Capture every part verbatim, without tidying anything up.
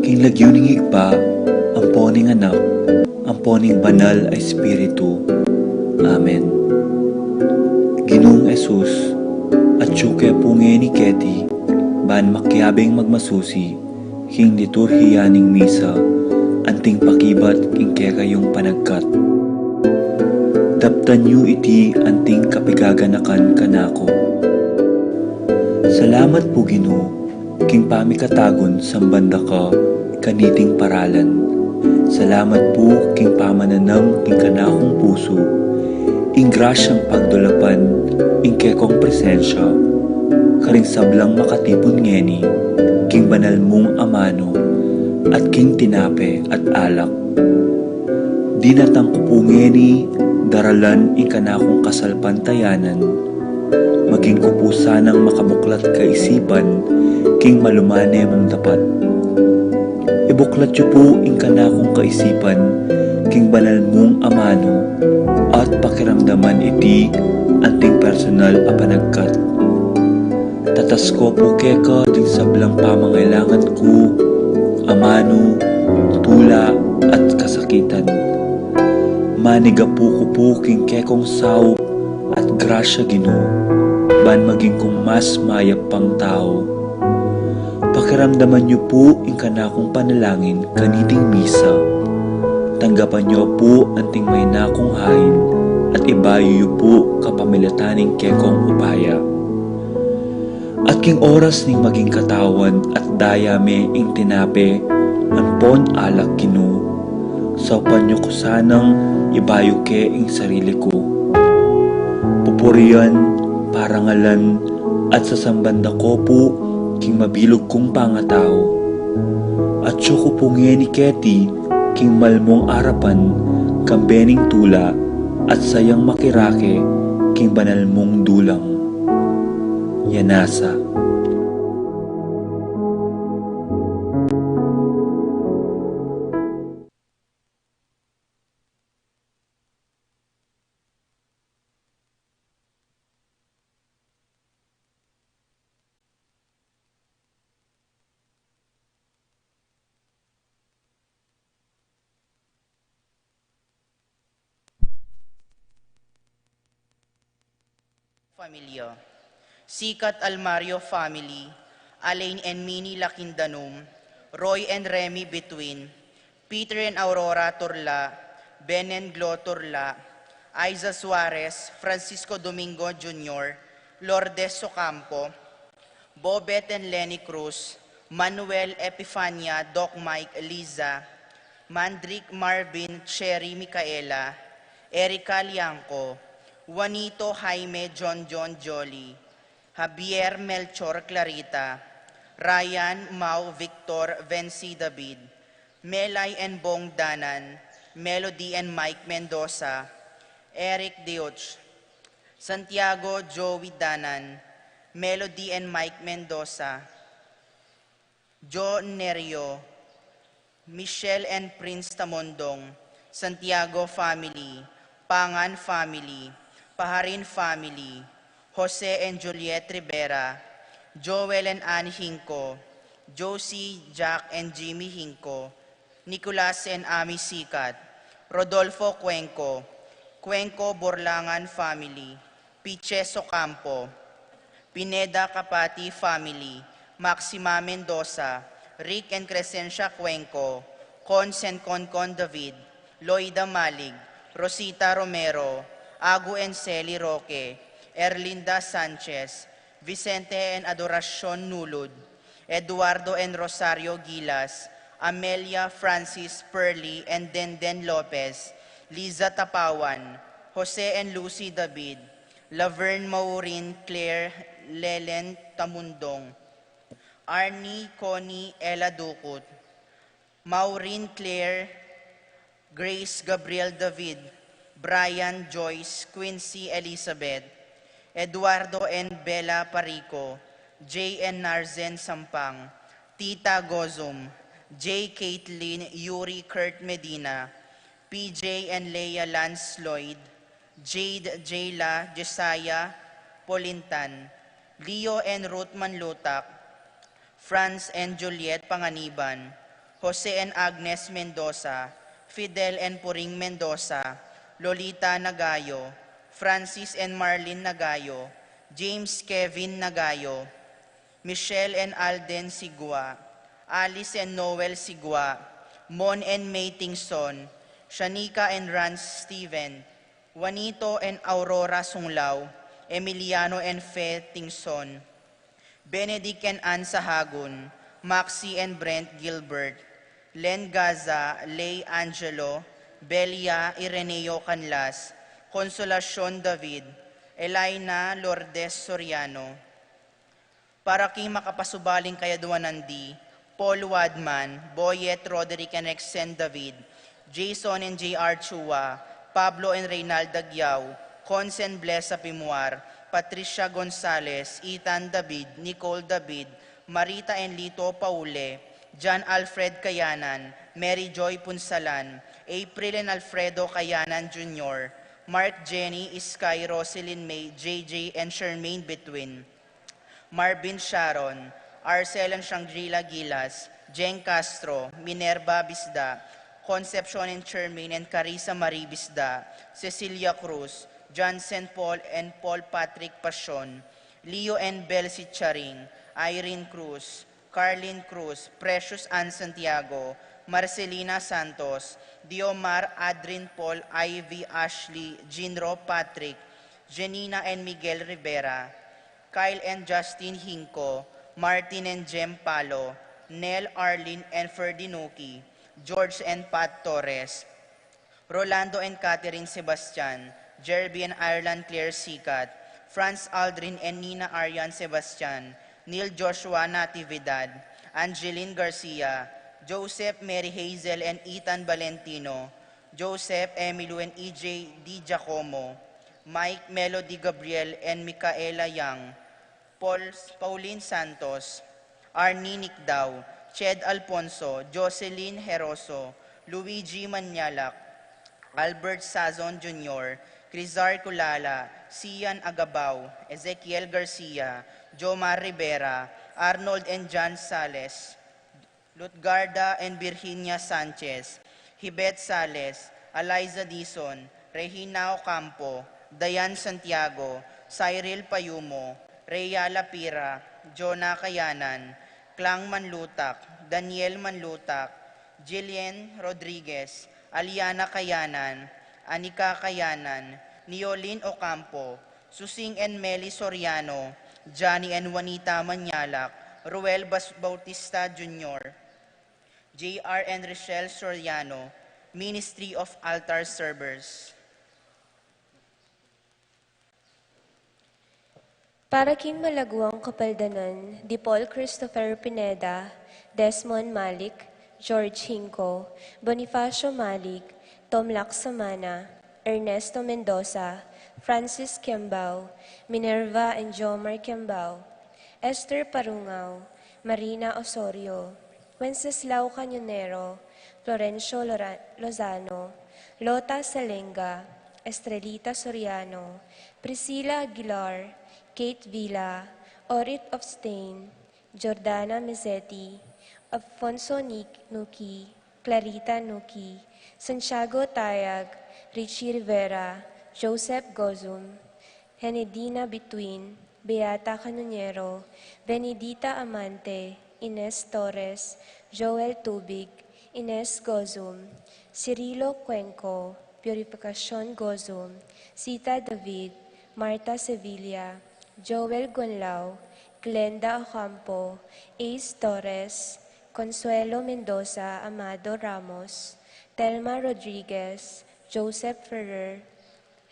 King lagyu ning Ibpa, ampo ning Anak, ampo ning Banal a Espiritu. Amen. Ginung Jesus, atyu ke pu ngeni keti, ban makiabing magmasusi king liturhiya ning misa, anting pakibat king kekayung panagkat. Daptan yu iti anting kapigaganakan kanaku. Salamat pu, Ginu, king pamikatagun samban da ka kaniting paralan. Salamat pu king pamananam king kanakung pusu ing grasyang pagdulapan ing kekong presensya karing sablang makatipun ngeni king banal mung amanu at king tinape at alak. Dinatang ku pu ngeni daralan ing kanakung kasalpantayanan. Maging ku pu sanang makabuklat kaisipan king malumane mung dapat. Ibuklat yu pu ing kanakung kaisipan king banal mung amanu at pakiramdaman iti anting personal a panagkat. Tatas ko pu keka ding sablang pamangailangan ku, amanu, tula, at kasakitan. Manigapu ku pu king kekong saup at grasya, Ginu, ban maging kung mas mayap pang tau. Pakiramdaman yu pu ing kanakung panalangin kaniting misa. Tanggapan yu pu anting maina kung hain at ibayu yu pu kapamilatan ning kekong upaya. At king oras ning maging katawan at daya me ing tinape ampon alak, Ginu, saupan yu ku sanang ibayu ke ing sarili ku. Pupurian, parangalan, at sasamban da ko pu king mabilug kung pangatau. Atyu ku pu ngeni keti king malmung arapan kambe ning tula at sayang makirake king banal mung dulang. Yanasa. Familia. Sikat Almario family, Alain and Mini Lakindanum, Roy and Remy Between, Peter and Aurora Turla, Ben and Glo Turla, Aiza Suarez, Francisco Domingo Junior, Lourdes Ocampo, Bobet and Lenny Cruz, Manuel, Epifania, Doc Mike, Liza, Mandrick, Marvin, Cherry, Micaela, Erica, Liangco, Juanito, Jaime, John John, Jolly, Javier, Melchor, Clarita, Ryan, Mau, Victor, Vency, David, Melay and Bong Danan, Melody and Mike Mendoza, Eric Deoch, Santiago Joey Danan, Melody and Mike Mendoza, Joe Nerio, Michelle and Prince Tamondong, Santiago family, Pangan family, Paharin family, Jose and Juliet Rivera, Joel and Anne Hinco, Josie, Jack and Jimmy Hinco, Nicolas and Ami Sikat, Rodolfo Cuenco, Cuenco Borlangan family, Piches Ocampo, Pineda Capati family, Maxima Mendoza, Rick and Crescencia Cuenco, Cons and Concon David, Loida Malig, Rosita Romero, Agu and Celi Roque, Erlinda Sanchez, Vicente and Adoracion Nulud, Eduardo and Rosario Gilas, Amelia Francis Pearly and Denden Lopez, Liza Tapawan, Jose and Lucy David, Laverne Maureen Claire Lelen Tamundong, Arnie Connie Ella Ducut, Maureen Claire, Grace Gabriel David, Brian Joyce Quincy Elizabeth, Eduardo and Bella Parico, Jay and Narzen Sampang, Tita Gozum, J Caitlin Yuri Kurt Medina, P J and Leia Lance Lloyd, Jade Jayla Josiah Polintan, Leo and Ruth Manlutak, Franz and Juliet Panganiban, Jose and Agnes Mendoza, Fidel and Puring Mendoza, Lolita Nagayo, Francis and Marlene Nagayo, James Kevin Nagayo, Michelle and Alden Sigua, Alice and Noel Sigua, Mon and May Tingson, Shanika and Rans Steven, Juanito and Aurora Sunglao, Emiliano and Fe Tingson, Benedict and Ann Sahagun, Maxi and Brent Gilbert, Len Gaza, Lay Angelo, Belia Ireneo Canlas, Consolacion David, Elina Lourdes Soriano. Para king makapasubaling kayadwanan di, Paul Wadman, Boyet Roderick and Rexen David, Jason and J R Chua, Pablo and Reynald Dagiao, Consen Blesa Pimuar, Patricia Gonzalez, Ethan David, Nicole David, Marita and Lito Paule, John Alfred Kayanan, Mary Joy Punsalan, April and Alfredo Kayanan Junior, Mark Jenny, Sky, Roselyn May, J J, and Shermaine Between, Marvin Sharon, Arcel and Shangri-La Gilas, Jeng Castro, Minerva Bisda, Concepcion and Shermaine and Carissa Marie Bisda, Cecilia Cruz, Johnson Paul and Paul Patrick Pasion, Leo and Bel Sicharing, Irene Cruz, Carlin Cruz, Precious Ann Santiago, Marcelina Santos, Diomar, Adrin Paul, Ivy, Ashley, Jinro Patrick, Janina and Miguel Rivera, Kyle and Justin Hinco, Martin and Jem Palo, Nel, Arlene and Ferdinuki, George and Pat Torres, Rolando and Catherine Sebastian, Jerby and Ireland Claire Sikat, Franz Aldrin and Nina Arian Sebastian, Neil Joshua Natividad, Angeline Garcia, Joseph Mary Hazel and Ethan Valentino, Joseph Emilio and E J D Giacomo, Mike Melody Gabriel and Micaela Yang, Paul, Pauline Santos, Arnie Nicdao, Ched Alfonso, Jocelyn Heroso, Luigi Manyalak, Albert Sazon Junior, Crizar Culala, Sian Agabao, Ezekiel Garcia, Jomar Rivera, Arnold and John Sales, Lutgarda and Virginia Sanchez, Hibet Sales, Eliza Dizon, Regina Ocampo, Dayan Santiago, Cyril Payumo, Rhea Lapira, Jonah Kayanan, Clang Manlutak, Daniel Manlutak, Jillian Rodriguez, Aliana Kayanan, Anika Kayanan, Niolin Ocampo, Susing and Meli Soriano, Johnny and Juanita Manyalak, Ruel Bas-, Bautista Junior, J R and Richelle Soriano, Ministry of Altar Servers. Para king malaguang kapaldanan, di Paul Christopher Pineda, Desmond Malik, George Hinco, Bonifacio Malik, Tom Lacsamana, Ernesto Mendoza, Francis Kiambao, Minerva and Jomar Kiambao, Esther Parungao, Marina Osorio, Wenceslao Cañonero, Florencio Lora-, Lozano, Lota Salenga, Estrelita Soriano, Priscilla Aguilar, Kate Villa, Orit of Stain, Jordana Mezzetti, Alfonso Ni-, Nuki, Clarita Nuki, Santiago Tayag, Richie Rivera, Joseph Gozum, Henedina Bituin, Beata Canonero, Benedita Amante, Ines Torres, Joel Tubig, Ines Gozum, Cirilo Cuenco, Purificacion Gozum, Sita David, Martha Sevilla, Joel Gonlao, Glenda Ocampo, Ace Torres, Consuelo Mendoza, Amado Ramos, Telma Rodriguez, Joseph Ferrer,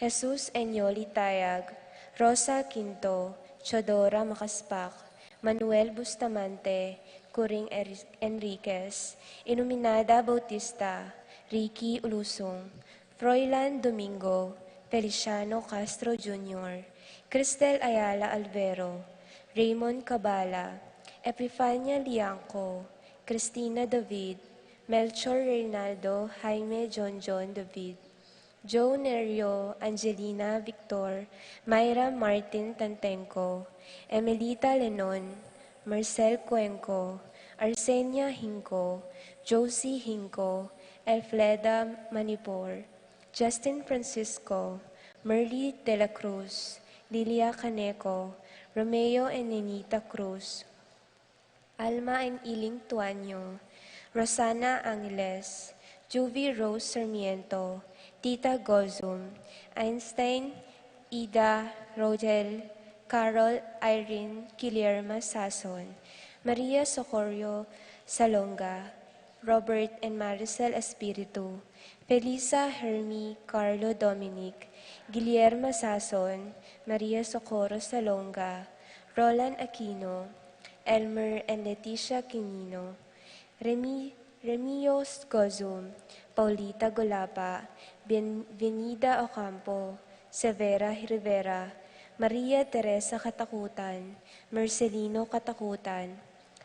Jesus Enyoli Tayag, Rosa Quinto, Teodora Macaspac, Manuel Bustamante, Curing Eri-, Enriquez, Iluminada Bautista, Ricky Ulusung, Froilan Domingo, Feliciano Castro Junior, Cristel Ayala Alvero, Raymond Cabala, Epifania Liangco, Cristina David, Melchor Reynaldo Jaime John John David, Joe Nerio, Angelina Victor, Myra Martin Tantenco, Emelita Lenon, Marcel Cuenco, Arsenia Hinco, Josie Hinco, Elfleda Manipor, Justin Francisco, Merly de la Cruz, Lilia Caneco, Romeo and Nenita Cruz, Alma and Iling Tuanyo, Rosana Angeles, Juvie Rose Sarmiento, Tita Gozum, Einstein, Ida, Rogel, Carol, Irene, Guillermo Sason, Maria Socorro Salonga, Robert and Maricel Espiritu, Felisa Hermi, Carlo Dominic, Guillermo Sason, Maria Socorro Salonga, Roland Aquino, Elmer and Leticia Quinino, Remi-, Remio Gozum, Paulita Golapa, Bien-, Bienvenida Ocampo, Severa Rivera, Maria Teresa Catacutan, Marcelino Catacutan,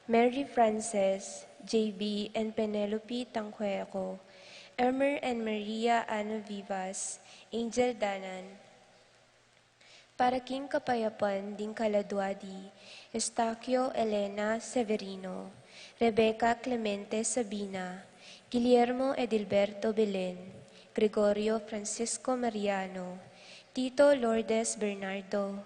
Mary Frances, J B and Penelope Tancueco, Elmer and Maria Ana Vivas, Angel Danan, para king kapayapan ding kaladua di Eustaquio Elena Severino, Rebecca Clemente Sabina, Guillermo Edilberto Belen, Gregorio Francisco Mariano, Tito Lourdes Bernardo,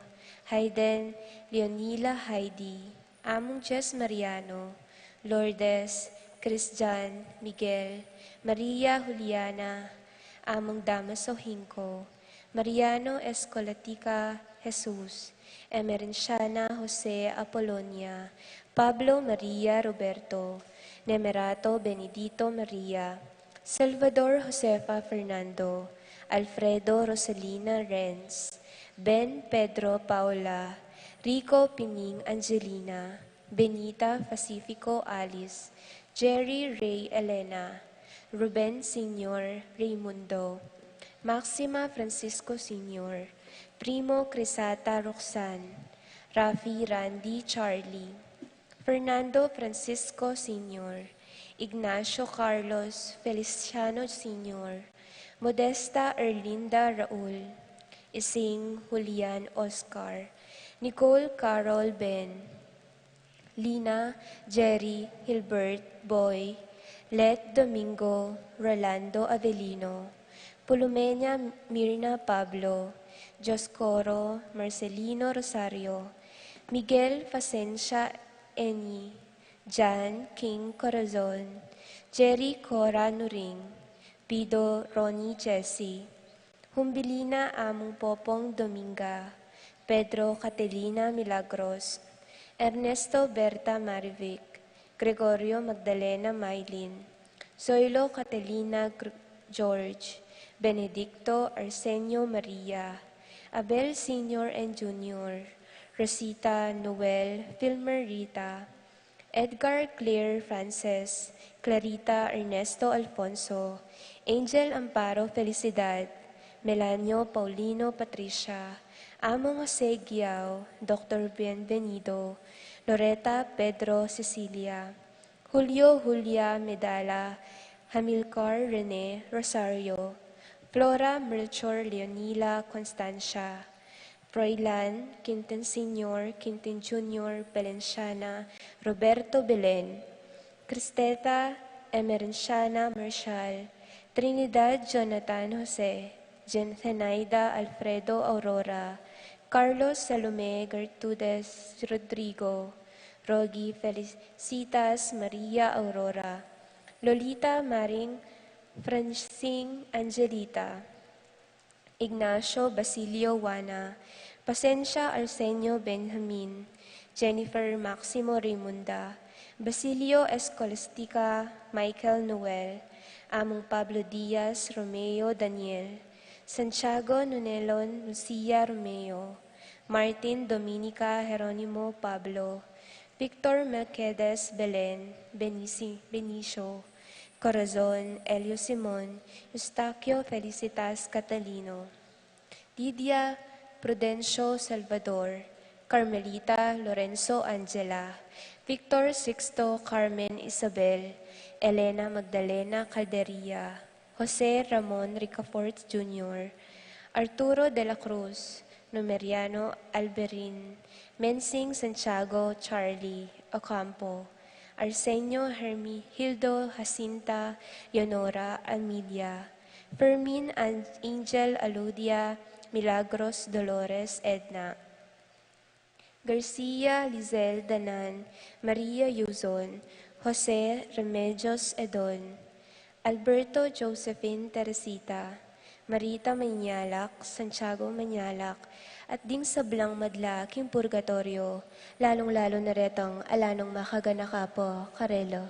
Hayden Leonila Heidi, Among Jess Mariano, Lourdes, Christian, Miguel, Maria Juliana, Among Damaso Hinco, Mariano Escolatica Jesus, Emerenciana Jose Apolonia, Pablo Maria Roberto, Nemerato Benedito Maria, Salvador Josefa Fernando, Alfredo Rosalina Renz, Ben Pedro Paula, Rico Pining Angelina, Benita Pacifico Alice, Jerry Ray Elena, Ruben Senior Raymundo, Maxima Francisco Senior, Primo Crisata Roxanne, Rafi Randy Charlie, Fernando Francisco Senior, Ignacio Carlos Feliciano Senior, Modesta Erlinda Raul, Ising Julian Oscar, Nicole Carol Ben, Lina, Jerry, Hilbert, Boy, Let, Domingo, Rolando Avelino, Pulumenia, Mirna Pablo, Dioscoro, Marcelino Rosario, Miguel Facencia Eni, Jan King Corazon, Jerry Cora Nuring, Pido Ronnie Jesse, Humbilina Among Popong Dominga, Pedro Catalina Milagros, Ernesto Berta Marivic, Gregorio Magdalena Mailin, Zoilo Catalina Gr-, George, Benedicto Arsenio Maria, Abel Senior and Junior, Rosita Noel Filmer Rita, Edgar Claire Frances, Clarita Ernesto Alfonso, Angel Amparo Felicidad, Melanio Paulino Patricia, Among Jose Guiao, Doktor Bienvenido, Loreta Pedro Cecilia, Julio Julia Medala, Hamilcar Rene Rosario, Flora Melchor Leonila Constancia, Froilan Quintin Senior, Quintin Junior Valenciana, Roberto Belen, Cristeta Emerenciana Marshall, Trinidad Jonathan Jose, Jen Zenaida Alfredo Aurora, Carlos Salome Gertrudes Rodrigo, Rogi Felicitas Maria Aurora, Lolita Maring Francine Angelita, Ignacio Basilio Juana, Pasensia Arsenio Benjamin, Jennifer Maximo Raymunda, Basilio Escolastica Michael Noel, Among Pablo Diaz Romeo Daniel, Santiago Nunelon Lucia Romeo, Martin Dominica Jeronimo Pablo, Victor Melquiades Belen Benisi-, Benicio, Corazon Elio Simon, Eustaquio Felicitas Catalino, Lydia Prudencio Salvador, Carmelita Lorenzo Angela, Victor Sixto Carmen Isabel, Elena Magdalena Calderia, Jose Ramon Ricafort Junior, Arturo de la Cruz, Numeriano Alberin, Mensing Santiago Charlie Ocampo, Arsenio Hermigildo Jacinta Leonora Amelia, Fermin An-, Angel Aludia Milagros Dolores Edna, Garcia Lizel Danan, Maria Yuzon, Jose Remedios Edon, Alberto Josephine Teresita, Marita Mañalak, Santiago Mañalak, at ding sablang madla king purgatoryo, lalung-lalu na retang ala nang makaganaka pa karela.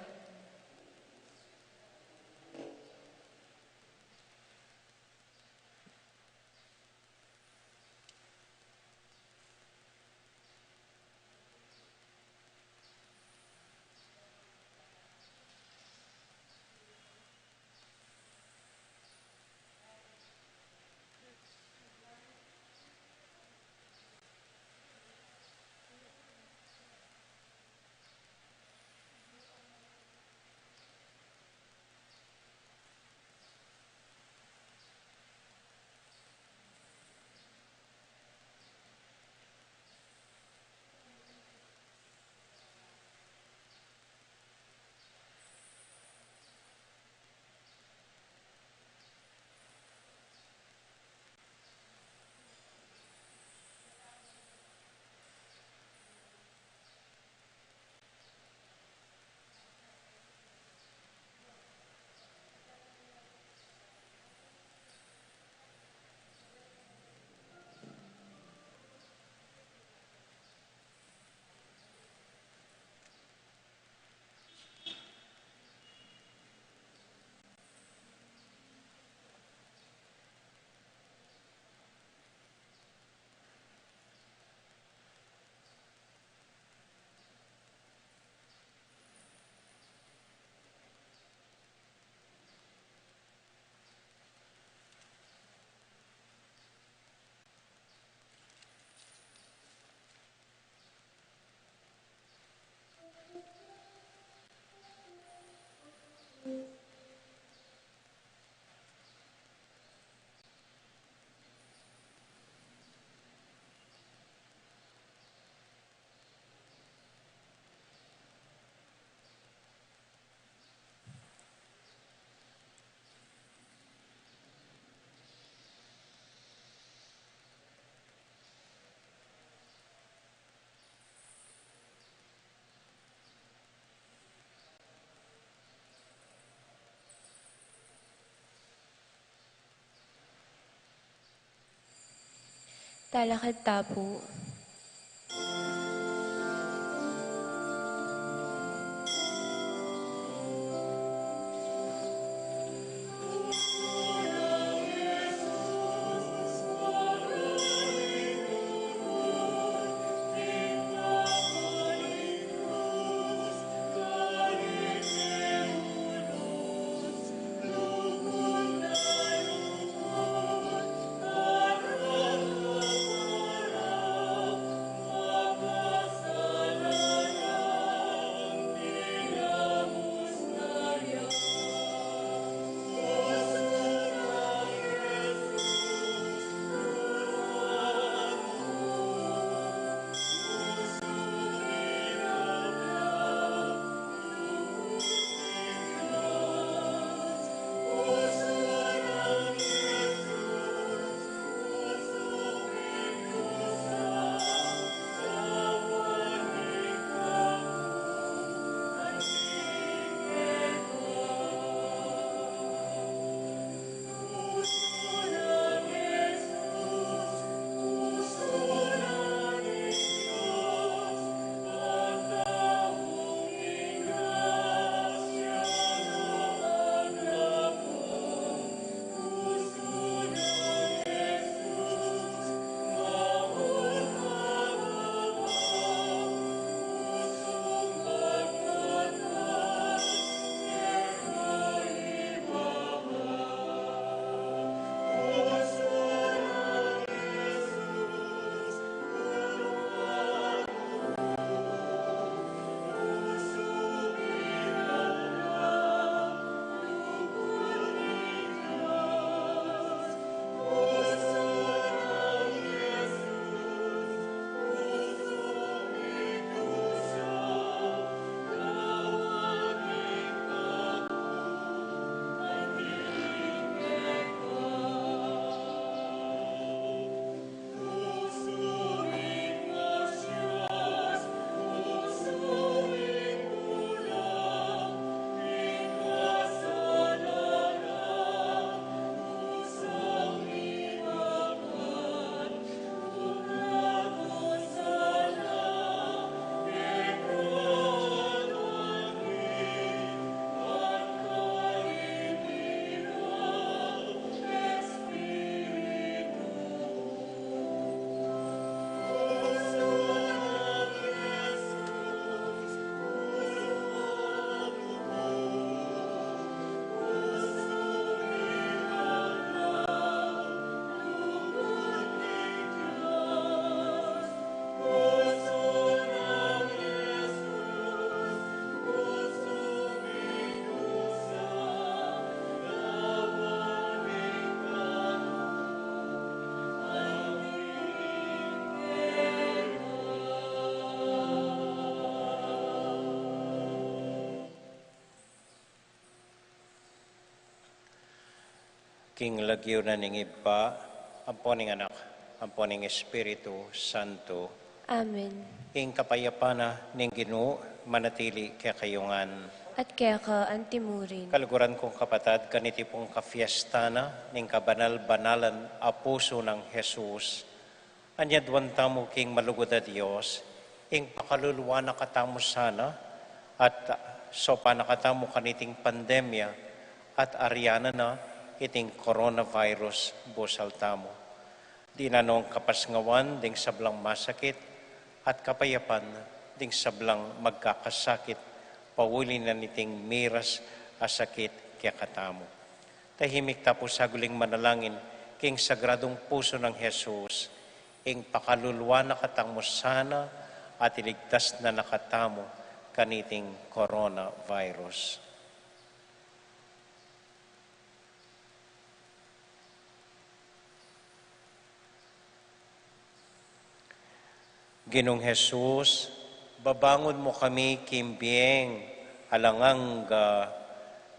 Talakad ta pu. King lagyu na ning Ibpa, ampo ning Anak, ampo ning Espiritu Santo. Amen. Ing kapayapan na ning Ginu manatili kekayu ngan. At keka antimurin. Kaluguran kung kapatad, kaniti pung kafiesta na ning kabanal-banalan a pusu nang Jesus, anyaduan tamu king malugud a Dios, ing pakaluluan na katamu sana, at saupan na katamu kaniting pandemya, at aryanan na iting coronavirus busal tamu. Dinan no ing kapasngawan ding sablang masakit, at kapayapan ding sablang magkakasakit, pauli na niting miras a sakit kekatamu. Tahimik tamu saguling manalangin king sagradung pusu nang Jesus, ing pakaluluan na katamu sana at iligtas na na katamu kaniting coronavirus. Ginung Jesus, babangun mu kami king bie alang angga,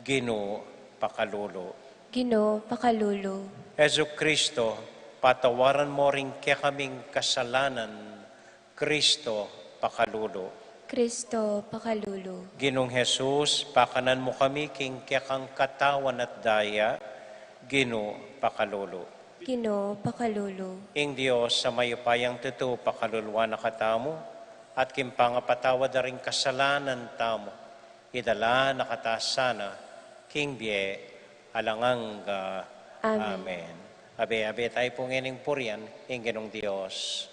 Ginu, pakalulu. Ginu, pakalulu. Jesucristo, patawaran mu ring kekaming kasalanan, Cristo, pakalulu. Cristo, pakalulu. Ginung Jesus, pakanan mu kami king kekang katawan at daya, Ginu, pakalulu. Ginu, pakalulu. Ing Dios a mayupayang tutu pakaluluan na katamu, at king pangapatawad da ring kasalanan tamu, idala na kata sana king bie alang angga. Amen. Amen. Abe, abe tamu pu ngening purian ing Ginung Dios.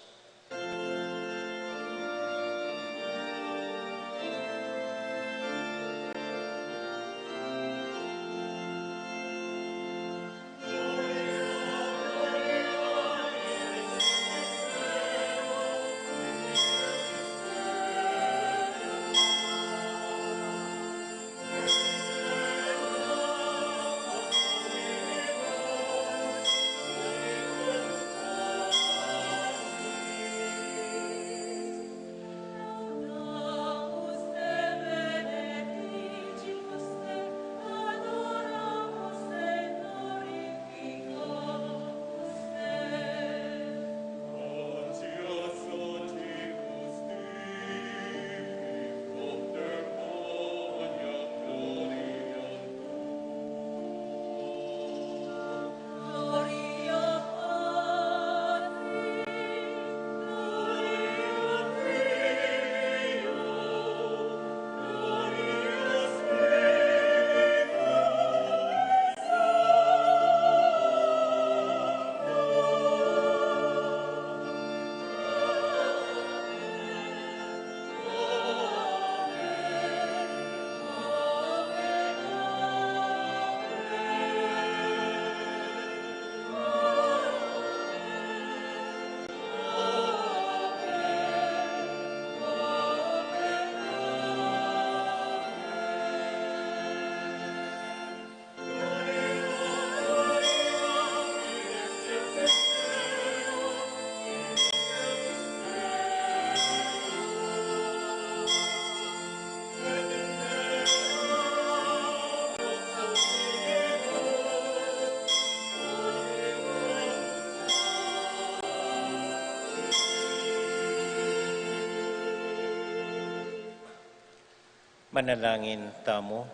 Manalangin tamu.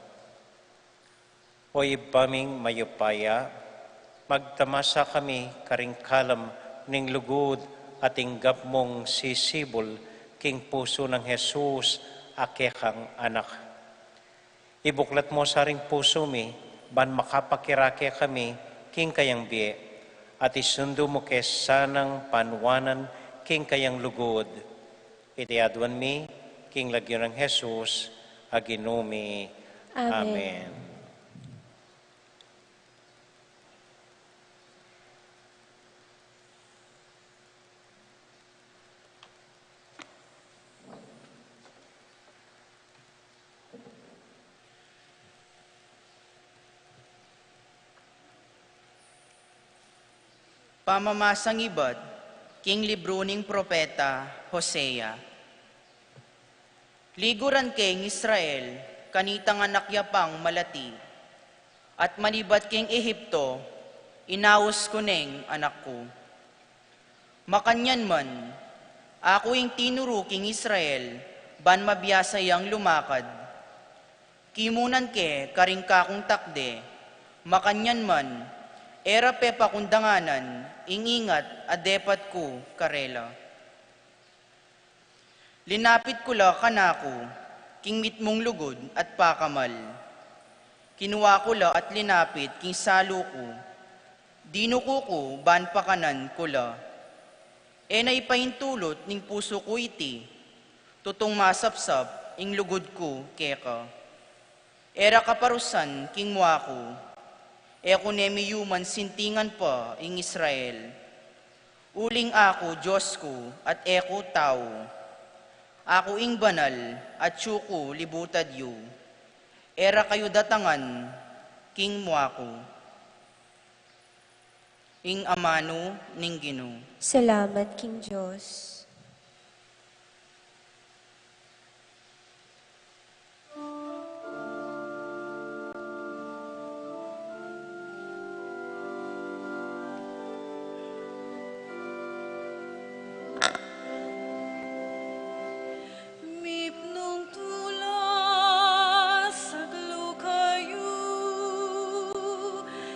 O Ibpa ming mayupaya, magtamasa kami karing kalam ning lugud a tinggap mung sisibul king pusu nang Jesus a kekang Anak. Ibuklat mu sa ring pusu mi, ban makapakirake kami king kayang bie, at isundu mu ke sanang panuanan king kayang lugud. Iti aduan mi king lagyu nang Jesus a Ginu mi. Amen. Amen. Pamamasang ibat king libru ning propeta Hosea. Liguran ke ing Israel, kanitang anak ya pang malati, at manibat king Ehipto, Inaus ku neng anak ku. Makanyan man, aku ing tinuru king Israel, ban mabiasa yang lumakad. Kimunan ke karing kakung takde, makanyan man, e ra pepakundanganan ing ingat a depat ku karela. Linapit ku la kanaku king mitmung lugud at pakamal. Kinua ku la at linapit king salu ku. Dinuku ku ban pakanan ku la. E na ipaintulut ning pusu ku iti, tutung masapsap ing lugud ku keka. E ra kaparusan king mua ku, e ku ne miyuman sintingan pa ing Israel. Uling aku Dios ku at e ku tau. Aku ing banal, atyu ku libutad yu. E ra kayu datangan king mua ku. Ing amanu ning Ginu. Salamat king Dios. Mipnung tula saklu kayu,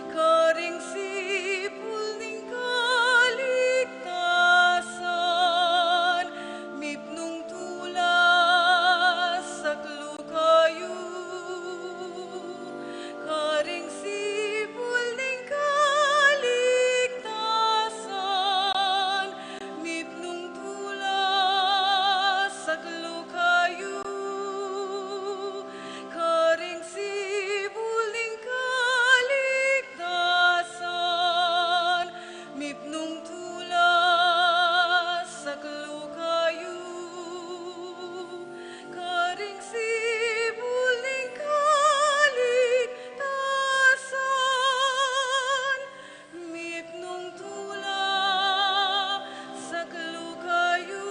karing sipul ning kaligtasan. Mipnung tula saklu kayu, karing sipul ning kaligtasan. Mipnung tula saklu kayu, karing sipul ning kaligtasan. Mipnung tula saklu kayu, karing sipul ning kaligtasan. Mipnung tula saklu kayu,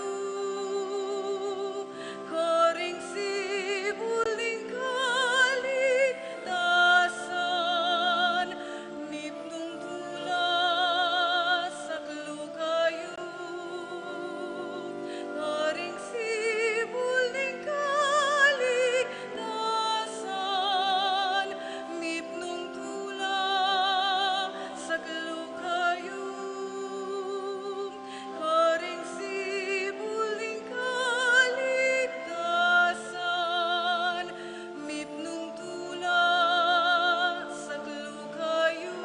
karing sipul ning kaligtasan. Mipnung tula saklu kayu, karing sipul ning kaligtasan. Mipnung tula saklu kayu, karing sipul ning kaligtasan. Mipnung tula saklu kayu,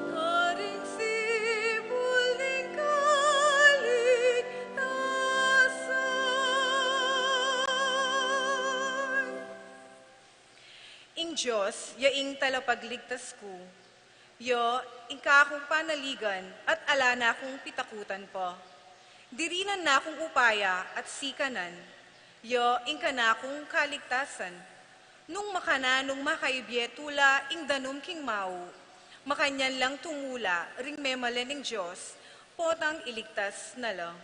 karing sipul ning kaligtasan. Ing Dios ya ing talapagligtas ku, ya ing kakung panaligan at ala na kung pitakutan pa. Dirinan na kung upaya at sikanan, ya ing kanakung kaligtasan. Nung makananung makaibie tula ing danum king mau, makanyan lang tumula ring memalen ning Dios, potang iligtas na la.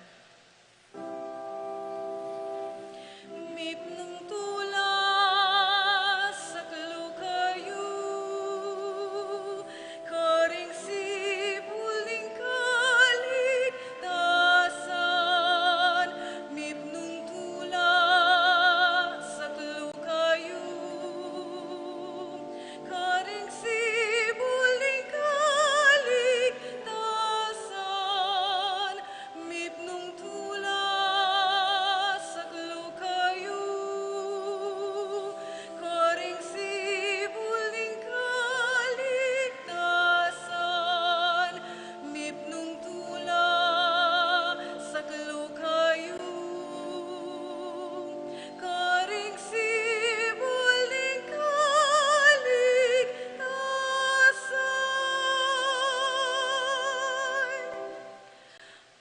Mipnung tula saklu kayu, karing sipul ning kaligtasan. Mipnung tula saklu kayu, karing sipul ning kaligtasan. Mipnung tula saklu kayu, karing sipul ning kaligtasan. Mipnung tula saklu kayu, karing sipul ning kaligtasan.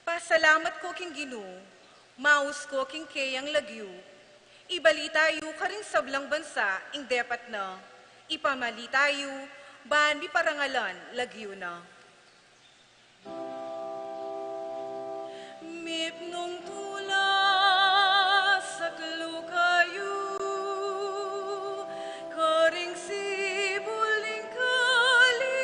Pasalamat ko king Ginu, maus ko king keyang lagyu. Ibalita yu karing sablang bansa ing depat na. Ipamalita yu, ban miparangalan lagyu na. Mipnung tula saklu kayu, karing sipul ning kaligtasan.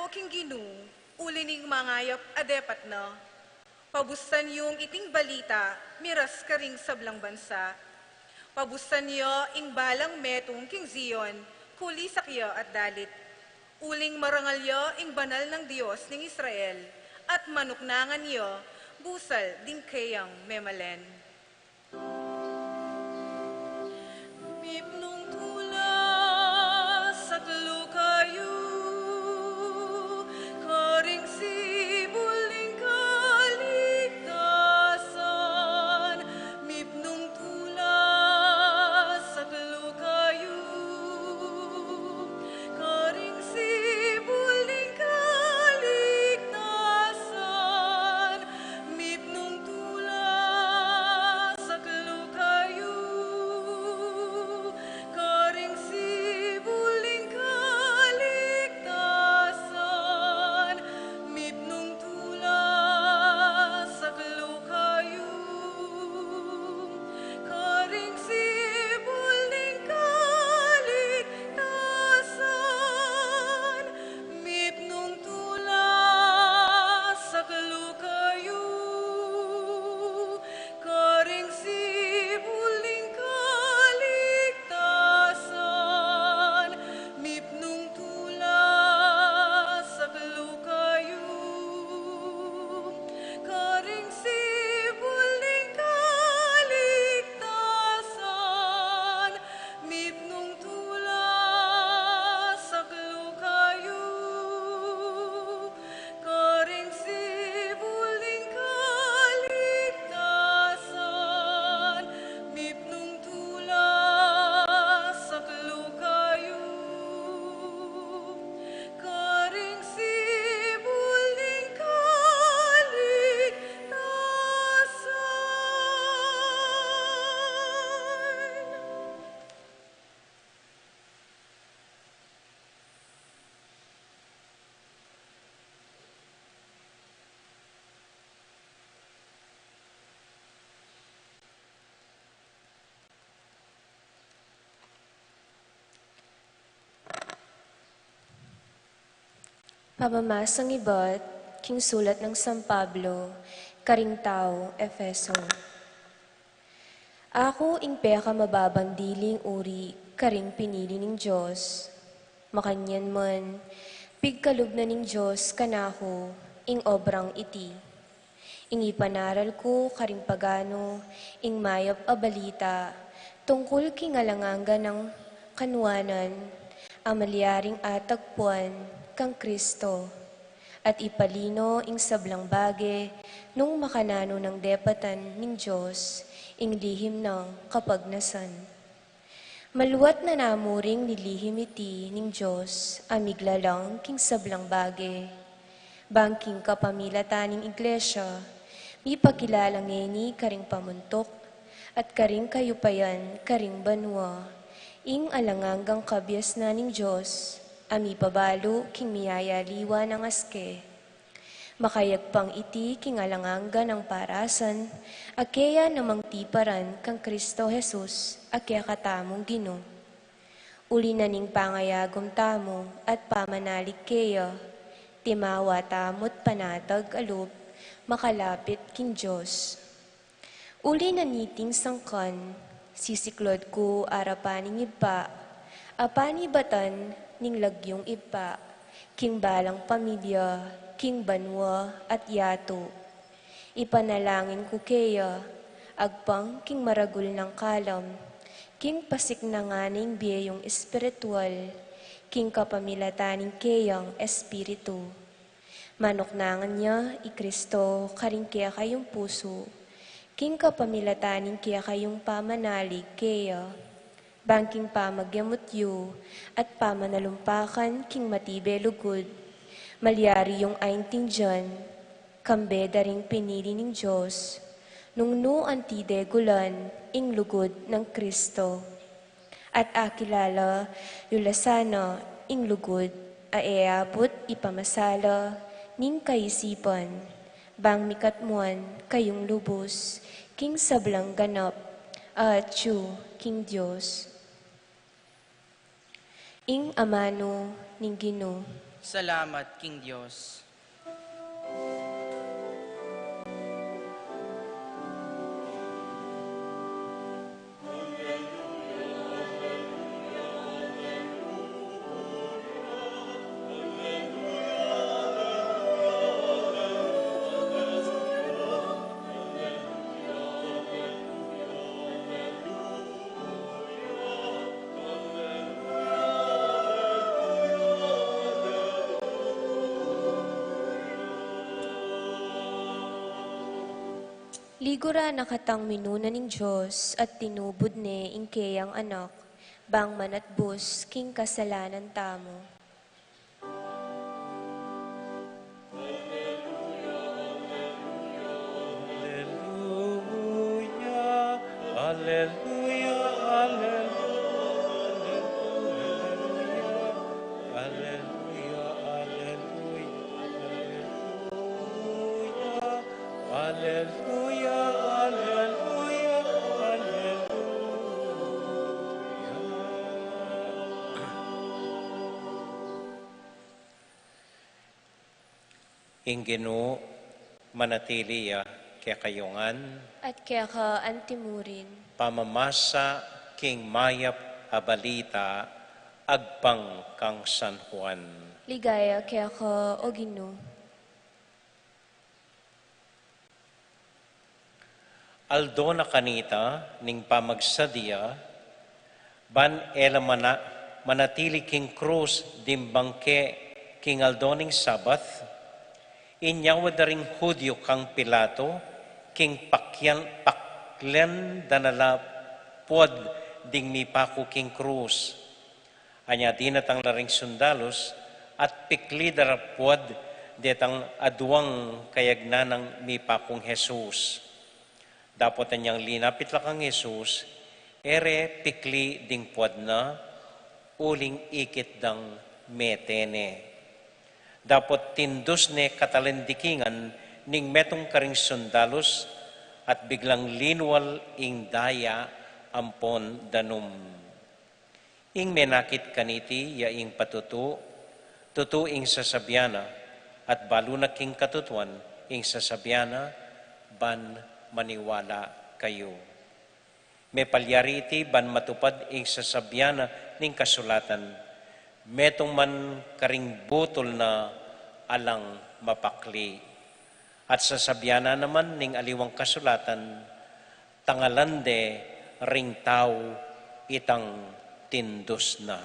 king Ginu, uli ning mangayap a depat na. Pabusan yung iting balita, miras karing sablang bansa. Pabusan ya ing balang metung king Zion, kulisak ya at dalit. Uling marangal ya ing banal nang Dios ning Israel, at manuknangan ya, busal ding keyang memalen. Mipnung tula, saklu kayu, karing sibul ning kaligtasan. Mipnung tula, saklu kayu, karing sibul ning kaligtasan. Mipnung tula, saklu kayu, karing sibul ning kaligtasan. Mipnung tula, saklu kayu, karing sibul ning kaligtasan. Mipnung tula, saklu kayu, karing sibul ning kaligtasan. Mipnung tula, saklu kayu, karing sibul ning kaligtasan. Mipnung tula, saklu kayu, karing sibul ning kaligtasan. Mipnung tula, saklu kayu, karing sibul ning kaligtasan. Pamamasang ibat king sulat nang San Pablo karing tau Efeso. Aku ing pekamababang diling uri karing pinili ning Dios. Makanyan man, pigkalub na ning Dios kanaku ing obrang iti. Ing ipanaral ku karing pagano ing mayap a balita tungkul king alang angga nang kanuanan a malyaring atagpuan kang Kristo, at ipalino ing sablang bage nung makananu nang depatan ning Dios ing lihim nang kapagnasan. Maluat na namu ring lilihim iti ning Dios a miglalang king sablang bage, bang king kapamilatan ning Iglesia, mipakilala ngeni karing pamuntuk at karing kayupayan karing banua ing alang anggang kabiasnan ning Dios a mipabalu king miyayaliwa nang aske. Makayagpang iti king alang angga nang parasan a keya namang tiparan kang Kristo Jesus a kekatamung Ginu. Uli na ning pangayagum tamu at pamanalig keya, timawa tamu't panatag a lub makalapit king Dios. Uli na niting sangkan, sisiklud ku arapan ning Ibpa a panibatan ning lagyung ibpa king balang pamilya king banua at yatu. Ipanalangin ku keya agpang king maragul nang kalam king pasiknangan ning bie yung espiritual king kapamilatan ning keyang Espiritu. Manuknangan ya i Kristo karing kekayung pusu king kapamilatan ning kekayung pamanalig keya, bang king pamagyamut yu at pamanalumpakan king matibe lugud malyari yung aintindian, kambe da ring pinili ning Dios nung nu anti degulan ing lugud nang Kristo. At akilala yu la sana ing lugud a e abut ipamasala ning kaisipan, bang mikatmuan kayung lubus king sablang ganap a atyu king Dios. Ing amanu ning Ginu. Salamat king Dios. Ligura na katang minuna ning Dios at tinubud ne ing keyang Anak, bang manatbus king kasalanan tamu. Aleluya, aleluya, aleluya, aleluya, aleluya, aleluya, aleluya, aleluya. Ing Ginu manatili ya kekayu ngan. At keka antimurin. Pamamasa king mayap a balita agpang kang San Juan. Ligaya keka, o Ginu. Aldo na kanita ning pamagsadya, ban e la mana-, manatili king krus ding bangke king aldo ning Sabat, inyawad da ring Judio kang Pilato, king pakyan-, paklen da na la puad ding mipaku king krus. Anya dinatang la ring sundalus, at pikli da ra puad detang aduang kayagnan nang mipakung Jesus. Dapot anyang linapit la kang Jesus, e re pikli ding puad na, uling ikit dang mete ne. Dapot tindus ne katalindikingan ning metung karing sundalus, at biglang linual ing daya ampon danum. Ing menakit kaniti ya ing patutu, tutu ing sasabian na, at balu na king katutuan ing sasabian na, ban maniwala kayu. Mepalyari iti ban matupad ing sasabian na ning kasulatan, metung man karing butul na alang mapakli. At sasabian na naman ning aliwang kasulatan, tangalan de ring tau itang tindus na.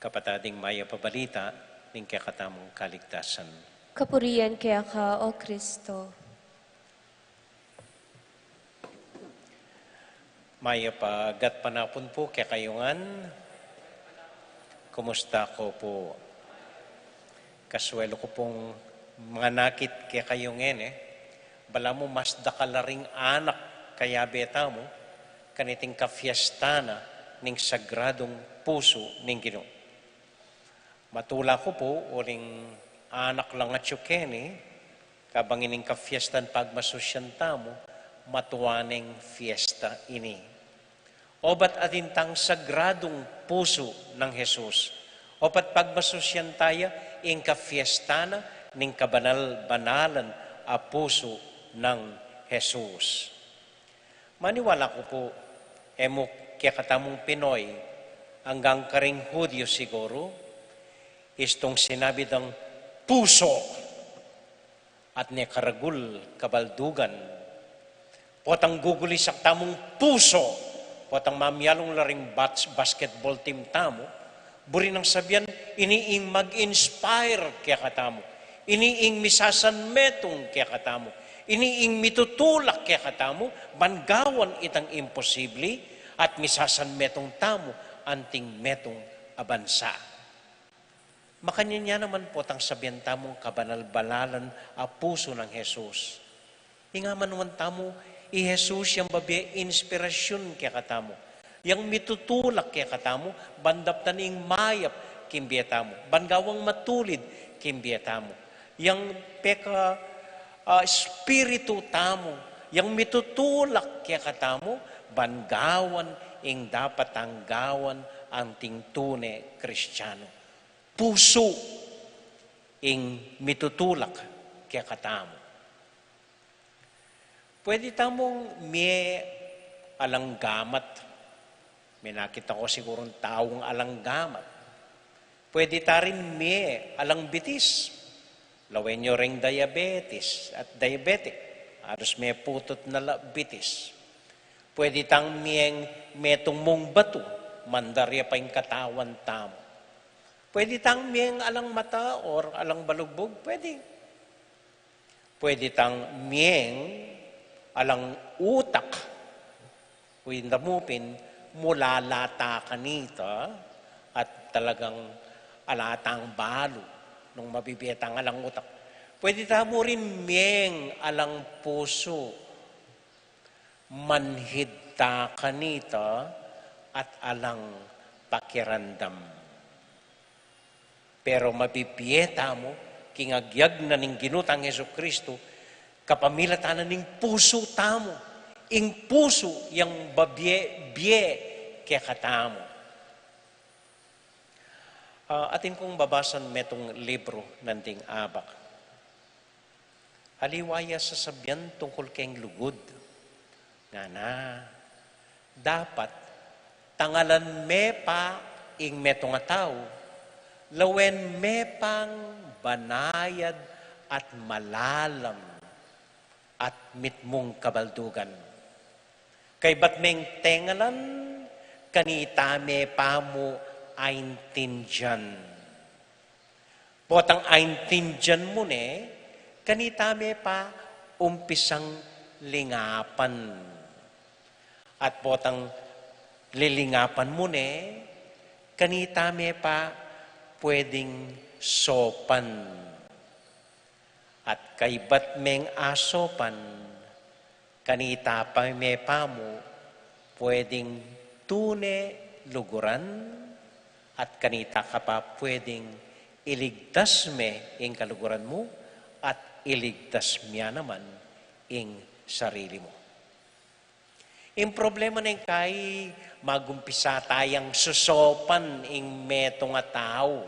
Kapatad, ing mayap a balita ning kekatamung kaligtasan. Kapurian keka, o Kristo. Mayap a gatpanapun pu kekayu ngan. Kumusta ko pu? Kasuelu ku pung manakit kekayu ngeni, balamu mas dakal la ring anak kayabe tamu kaniting kafiesta na ning Sagradung Pusu ning Ginu. Matula ku pu, uling anak lang atyu keni, kabang ining kafiestan pagmasusian tamu, matua neng fiesta ini. Obat atin tang Sagradung Pusu nang Jesus. Obat pagmasusian taya ing kafiesta na ning kabanal-banalan a Pusu nang Jesus. Maniwala ku pu, e mu kekatamung Pinoy, anggang karing Judio siguru, istung sinabi dang puso at ne karagul kabaldugan. Potang gugulisak tamung puso, potang mamialung la ring bas-, basketball team tamu, buri nang sabian, ini ing mag-inspire kekatamu. Ini ing misasanmetung kekatamu. Ini ing mitutulak kekatamu, ban gawan itang imposible, at misasanmetung tamu anting metung a bansa. Makanyan ya naman potang sabian tamung kabanal-banalan a Pusu nang Jesus. Ing amanuan tamu, i Jesus yang babie inspirasyun kekatamu. Yang mitutulak kekatamu, ban daptan ing mayap king bie tamu. Ban gawang matulid king bie tamu. Yang peka, ah, espiritu tamu, yang mitutulak kekatamu, ban gawan ing dapat tang gawan anting tune Kristiano. Pusu ing mitutulak kekatamu. Pwede tamung mie alang gamat. May nakita ko sigurung taung alang gamat. Pwede ta rin mie alang bitis. Lawen yu ring diabetes at diabetic. Halos meputut na la bitis. Pwede tang mieng metung mung batu, mandar ya pa ing katawan tamu. Pwede tang mieng alang mata or alang balugbug, pwede. Pwede tang mieng alang utak, uy, damupin, mula la ta kanita at talagang ala tang balu nung mabibie tang alang utak. Pwede tamu rin mieng alang pusu, manhid ta kanita at alang pakiramdam. Pero mabibie tamu king agyag na ning Ginu tang Jesucristo, kapamilatan na ning pusu tamu, ing pusu yang babie-bie kekatamu. Ah, atin kung babasan metung libru nanding abak. Aliwa ya sasabian tungkul keng lugud. Ngana, dapat tangalan me pa ing metung a tau, lawen me pang banayad at malalam at mitmung kabaldugan. Kaybat meng tengalan, kanita me pa mu aintindian. Potang aintindian mu ne, kanita me pa umpisang lingapan. At potang lilingapan mu ne, kanita me pa pwedeng sopan. At kaybat meng asopan, kanita pa me pa mu pwedeng tune luguran, at kanita ka pa pwedeng iligtas me ing kaluguran mu, at iligtas me naman ing sarili mu. Ing problema neng kai, magumpisa tayang susopan ing metung a tau.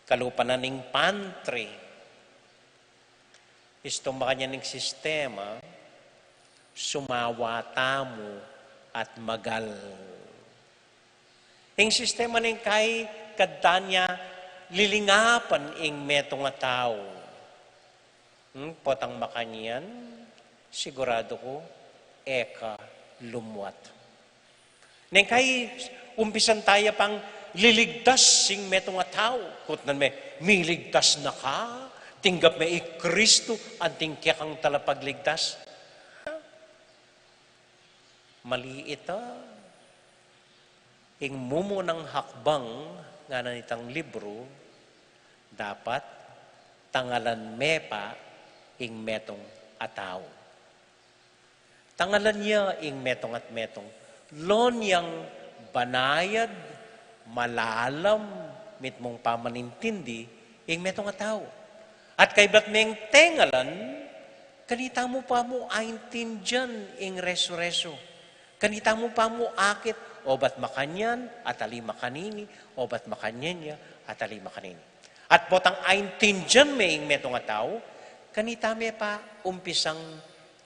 Kalupa na ning pantry. Istu makanyan ing sistema, sumawa tamu at magal. Ing sistema neng kai, kaddan ya lilingapan ing metung a tau. Hmm, potang makanyan, siguradu ku, e ka lumwat. Neng kai, umpisan taya pang liligtas ing metung a tau. Kutnan me, miligtas na ka, tinggap me i Kristu, anting kekang talapagligtas. Mali ita. Ing mumunang hakbang, ngana nitang libru, dapat tangalan me pa ing metung a tau. Tangalan ya ing metung at metung. Lon yang banayad, malalam, mitmung pamanintindi, ing metung a tau. At kaybat meng tengalan, kanita mu pa mu aintindian ing resu-resu. Kanita mu pa mu akit, obat makanyan, at ali makanini, obat makanyan ya, at ali makanini. At potang aintindian me ing metung a tau, kanita me pa umpisang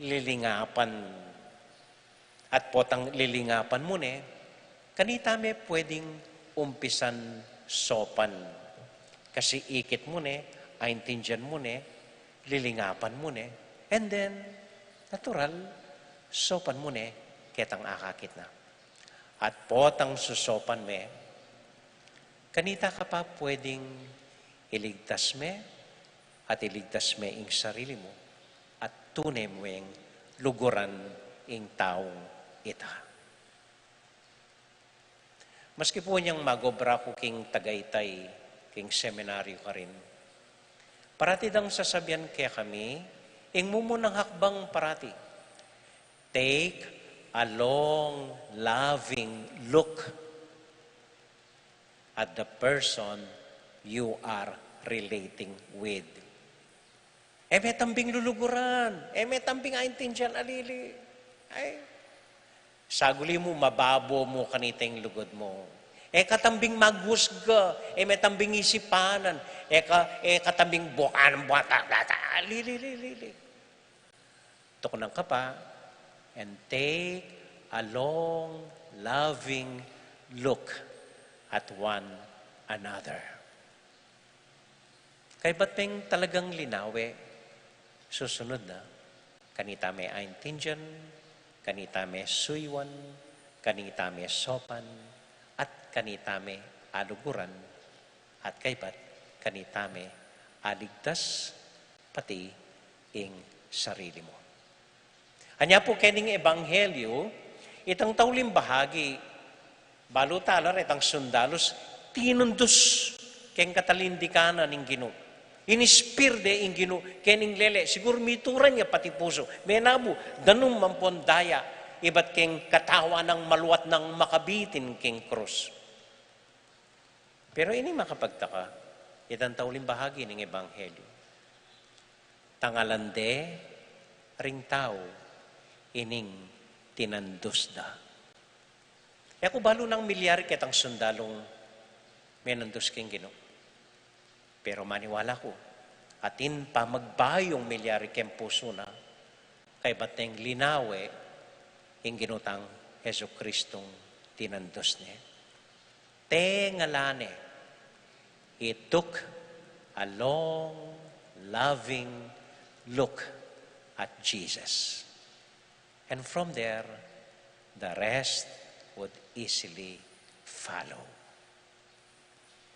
lilingapan. At potang lilingapan mu ne, kanita me pwedeng umpisan sopan. Kasi ikit mu ne, aintindian mu ne, lilingapan mu ne, and then, natural, sopan mu ne ketang akakit na. At potang susopan me, kanita ka pa pwedeng iligtas me, at iligtas me ing sarili mu, at tune meng luguran ing taung ita. Maski pu nyang magobra ku king Tagaytay, king seminaryo karin, parati dang sasabian kekami, ing mumunang hakbang parati, take a long, loving look at the person you are relating with. E me tambing luluguran, e me tambing aintindian alili. Ay, Saguli mu, mababo mu kanita ing lugud mu. E ka tambing maghusga, e me tambing isipanan, e ka, e ka tambing bukan, bukan, ta, ta, ta, li, li, li, li, li. Tuknang ka pa, and take a long, loving look at one another. Kaybat peng talagang linawe, susunod na, kanita me aintindian, kanita me suyuan, kanita me sopan, at kanita me aluguran, at kaybat kanita me aligtas, pati ing sarili mu. Anya pu kening ebanghelyo, itang tauling bahagi, balu tala retang sundalus, tinundus keng katalindikan na ning Ginu. Inispir de ing Ginu kening lele, sigur mituran ya pati pusu, menabu, danum ampon daya, ibat keng katawan nang maluat nang makabitin keng krus. Pero ini makapagtaka, itang tauling bahagi ning ebanghelyo. Tangalan de ring tau ining tinandus da. E ku balu nang milyari ketang sundalung menandus king Ginu. Pero maniwala ku, atin pa magbayung milyari keng pusu na, kaybat neng linawe ing Ginu tang Jesukristong tinandus ne. Te ngalan ne, he took a long, loving look at Jesus. And from there, the rest would easily follow.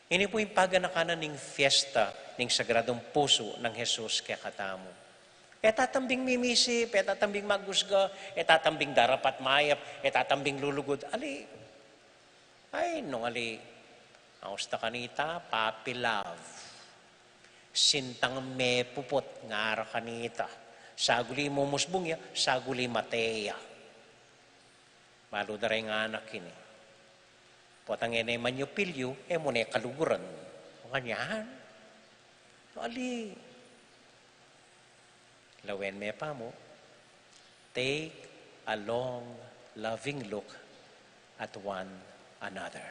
Ini pu ing paganaka na ning fiesta ning Sagradong Pusu nang Jesus kekatamu. E ta tambing mimisip, e ta tambing maghusga, e ta tambing darapat mayap, e ta tambing lulugud. Ali, ay, nung ali, ang usta kanita, puppy love. Sintang mepuput, ngara kanita. Saguli mumusbung ya, saguli mate ya. Balu da reng anak ini. Potang e ne manyupilyu, e mu ne kaluguran. Nganyan. Ali. Lawen me pa mu. Take a long, loving look at one another.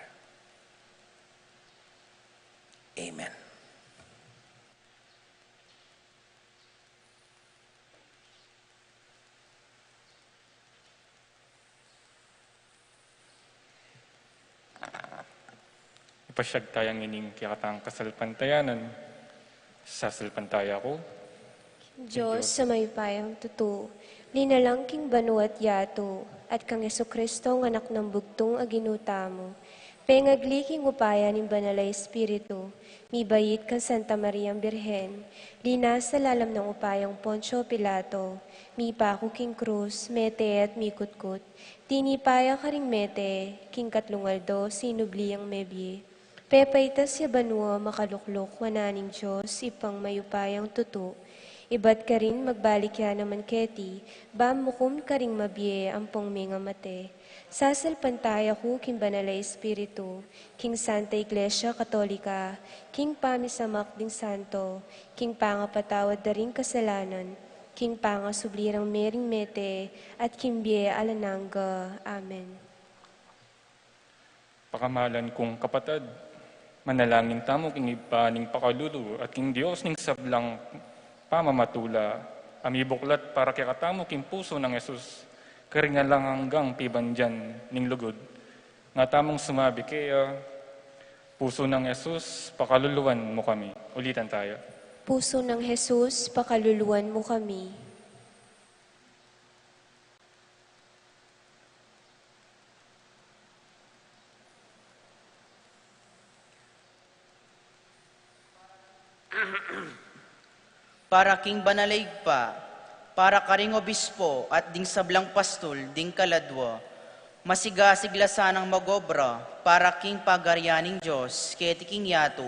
Amen. Ipasyag taya ngening kekatang kasalpantayanan. Sasalpantaya ku Dios a mayupayang tutu, linalang king banua't yatu, at kang Jesucristo a Anak nang bugtung a Ginu tamu, pengagli king upaya ning Banal a Espiritu, mibait kang Santa Mariang Birhen, linasa lalam nang upayang Poncio Pilato, mipaku king krus, mete at mikutkut, tinipa ya karing mete, king katlung aldo sinubli yang mebie. Pepaitas ya banua, makalukluk wanan ning Dios Ibpang mayupayang tutu, ibat karin magbalik ya naman keti, ban mukum karing mabie ampong mengamate. Sasalpantaya ku king Banal a Espiritu, king Santa Iglesia Katolika, king pamisamak ding santo, king pangapatawad da ring kasalanan, king pangasubli rang mering mete, at king bie alang angga. Amen. Pakamalan kung kapatad, manalangin tamu king Ibpa ning pakalulu at king Dios ning sablang pamamatula, a mibuklat para kekatamu king pusu nang Jesus, karing alang anggang pibandian ning lugud. Nga tamung sumabi keya, Pusu nang Jesus, pakaluluan mu kami. Ulitan taya. Pusu nang Jesus, pakaluluan mu kami. Para king Banal a Ibpa, para karing obispo at ding sablang pastul ding kaladua, masigasig la sanang magobra para king pagarian ning Dios keti king yatu,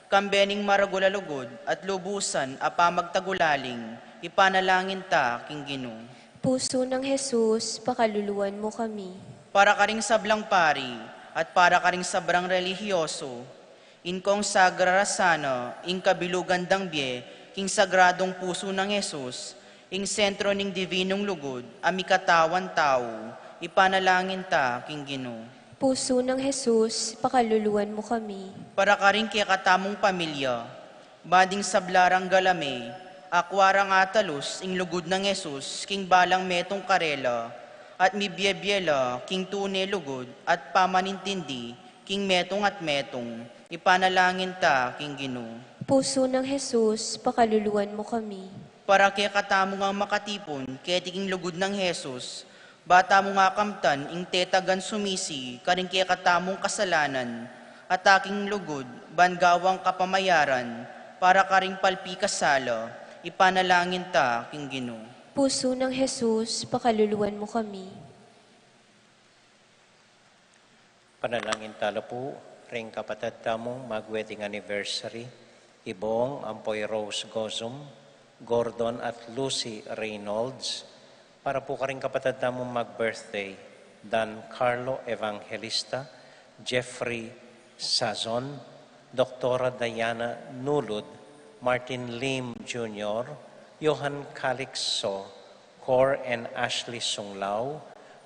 kambe ning maragul a lugud at lubusan a pamagtagulaling, ipanalangin ta king Ginu. Pusu nang Jesus, pakaluluan mu kami. Para karing sablang pari at para karing sablang relihiyoso, inkong sagra ra sana ing kabilugan dang bie king sagradung pusu nang Jesus, ing sentro ning divinung lugud a mikatawan tau, Ipanalangin ta king Ginu. Pusu nang Jesus, pakaluluan mu kami. Para karing kekatamung pamilya, ba ding sabla rang galame, akua rang atalus ing lugud nang Jesus king balang metung karela, at mibie-bie la king tune lugud at pamanintindi king metung at metung, ipanalangin ta king Ginu. Pusu nang Jesus, pakaluluan mu kami. Para kekatamu ngang makatipun keti king lugud nang Jesus, ba tamu ngang kamtan ing tetagan sumisi karing kekatamung kasalanan, at aking lugud ban gawang kapamayaran para karing palpikasala, ipanalangin ta king Ginu. Pusu nang Jesus, pakaluluan mu kami. Panalangin tala pu ring kapatad tamung mag-wedding anniversary, i Bong ampo i Rose Gozum, Gordon at Lucy Reynolds, para pu karing kapatad tamung mag-birthday, Dan Carlo Evangelista, Jeffrey Sazon, Doktora Diana Nulud, Martin Lim Junior, Johan Calixto, Cor and Ashley Sunglao,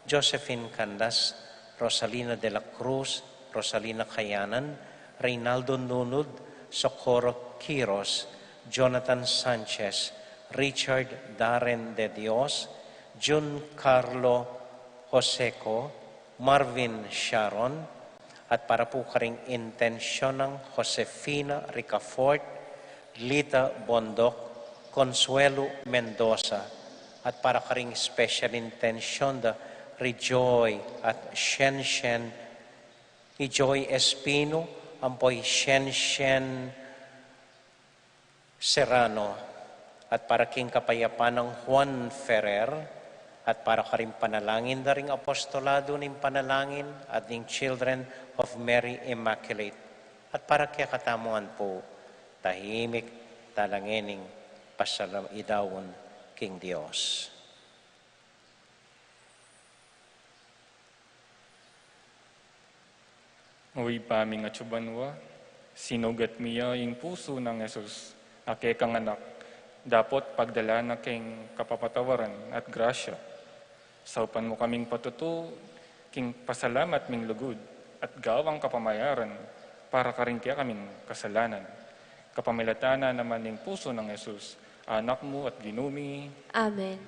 Josephine Candas, Rosalina de la Cruz, Rosalina Kayanan, Reynaldo Nulud, Socorro Quiros, Jonathan Sanchez, Richard Darren de Dios, Jun Carlo Joseco, Marvin Sharon, at para pu karing intensyon nang Josefina Ricafort, Lita Bondoc, Consuelo Mendoza, at para karing special intensyon da ri Joy at Shen Shen, i Joy Espino, ampo i Shen Shen Serrano, at para king kapayapan nang Juan Ferrer, at para karing panalangin da ring apostolado ning panalangin at ning Children of Mary Immaculate, at para kekatamu ngan pu, tahimik tala ngening pasalam idaun king Dios. O Ibpa ming atsu banua, sinugat mi ya ing pusu nang Jesus a kekang Anak, dapot pagdalan na keng kapapatawaran at grasya. Saupan mu kaming patutu king pasalamat ming lugud at gawang kapamayaran para karing kekaming kasalanan. Kapamilatan na naman ning pusu nang Jesus, Anak mu at Ginu mi. Amen.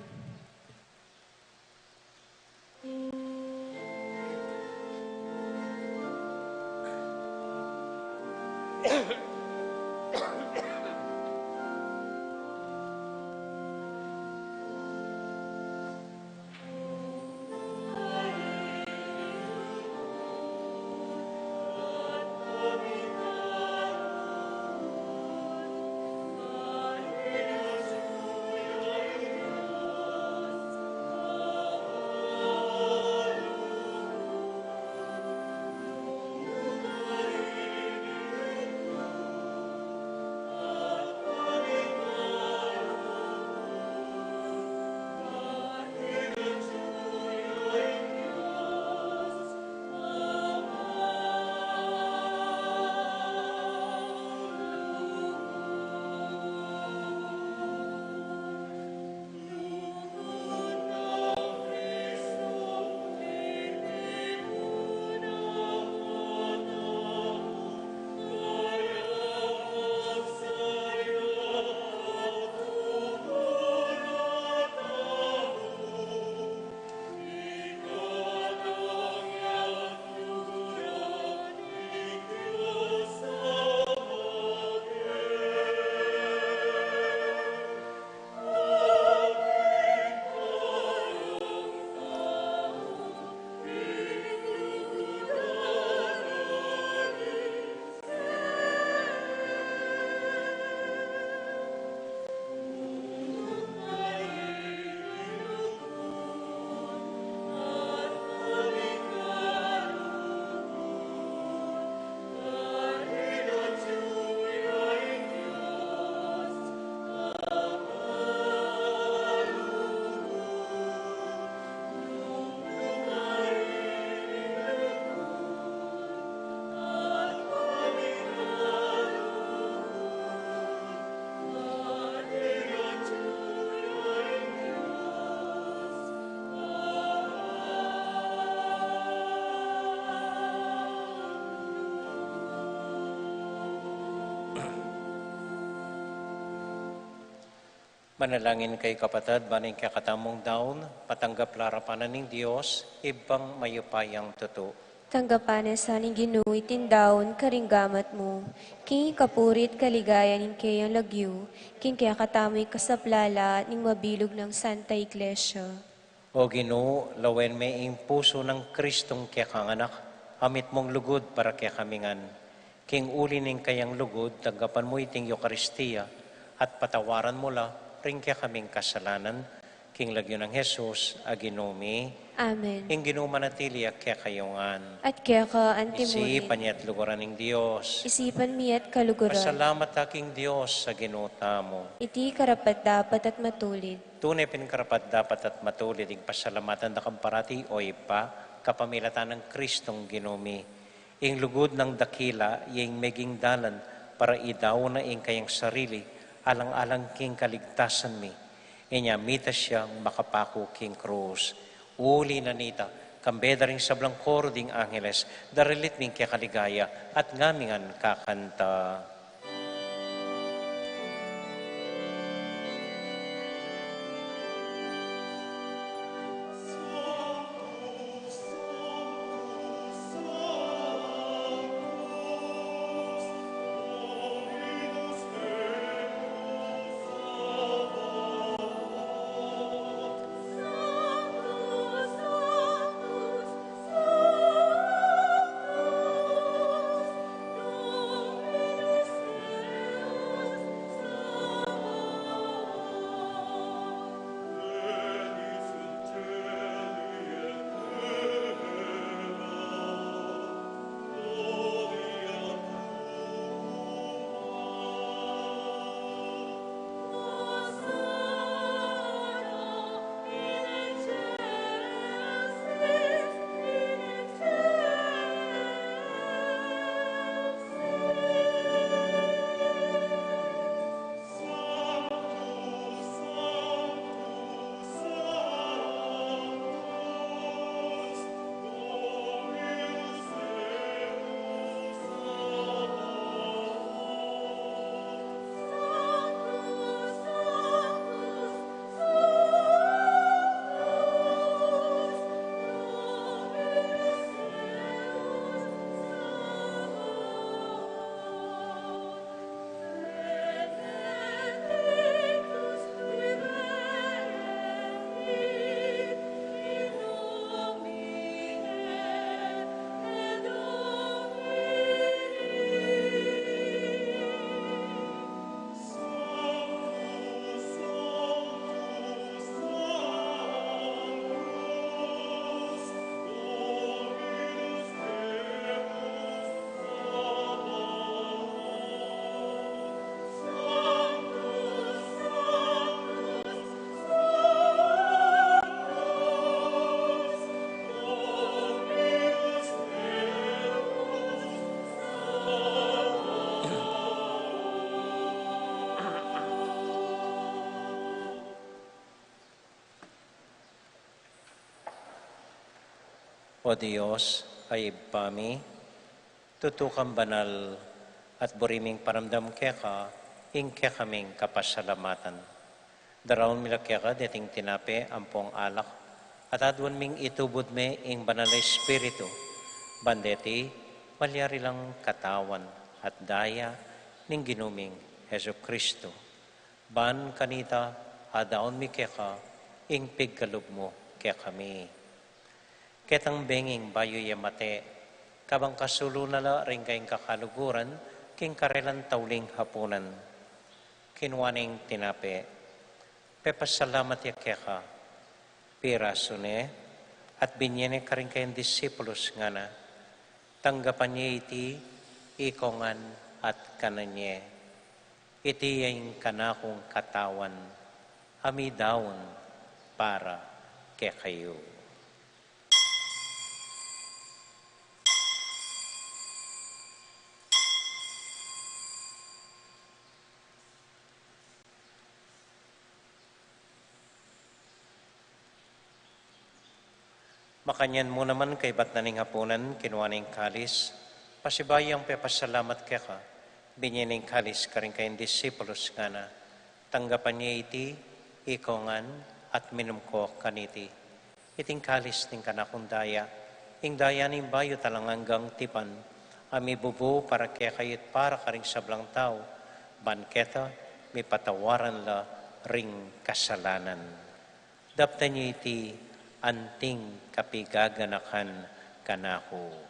Manalangin kayu, kapatad, ban ing kekatamung daun matanggap la arapan na ning Dios, Ibpang mayupayang tutu. Tanggapan na sa ning Ginu iting daun karing gamat mu, king ikapuri't kaligayan ning keyang lagyu, king kekatamung ikasaplala ning mabilug nang Santa Iglesia. O Ginu, lawen me ing pusu nang Kristong kekang Anak, a mitmung lugud para kekami ngan. King uli ning kayang lugud, tanggapan mu iting Eukaristia, at patawaran mu la ring kekaming kasalanan, king lagyu nang Jesus a Ginu mi. Amen. Ing Ginu manatili ya kekayu ngan. At keka antimurin. Isipan ya at luguran ning Dios. Isipan mi at kaluguran. Pasalamat ta king Dios a Ginu tamu. Iti karapat-dapat at matulid. Tune pin karapat-dapat at matulid ing pasalamatan da ka parati, o Ibpa, kapamilatan nang Kristong Ginu mi. Ing lugud nang dakila, iya ing meging dalan para idaun na ing kayang sarili, alang-alang king kaligtasan mi. Inya mitas yang makapaku king krus. Uli na nita, kambe da ring sablang koro ding angeles, daralit mi ing kekaligaya, at ngami ngan kakanta. O Dios, a Ibpa mi, tutu kang banal, at buri ming paramdam keka ing kekaming kapasalamatan. Daraun mi la keka deting tinape ampong alak, at aduan ming itubud me ing Banal a Espiritu, ban deti malyari lang katawan at daya ning Ginu ming Jesucristo. Ban kanita, adaun mi keka ing pigkalub mu kekami. Ketang benging bayu ya mate, kabang kasulu na la ring kayang kakaluguran king karelang tauling hapunan, kinua neng tinape, pepasalamat ya keka, pirasu ne, at binye ne karing kayang disipulus, ngana, tanggapan ye iti ikongan at kanan ye. Iti ya ing kanakung katawan, a midaun para kekayu. Makanyan mu naman kaybat na ning hapunan, kinua ne ing kalis, pasibayu yang pepasalamat keka, binye ne ing kalis karing kayang disipulus, ngana, Tanggapan ye iti, ikayu ngan, at minum kayu kaniti. Iti ing kalis ning kanakung daya, ing daya ning bayu at alang anggang tipan, a mibubu para kekayu at para karing sablang tau, ban keta mipatawaran la ring kasalanan. Daptan ye iti anting kapigaganakan kanaku.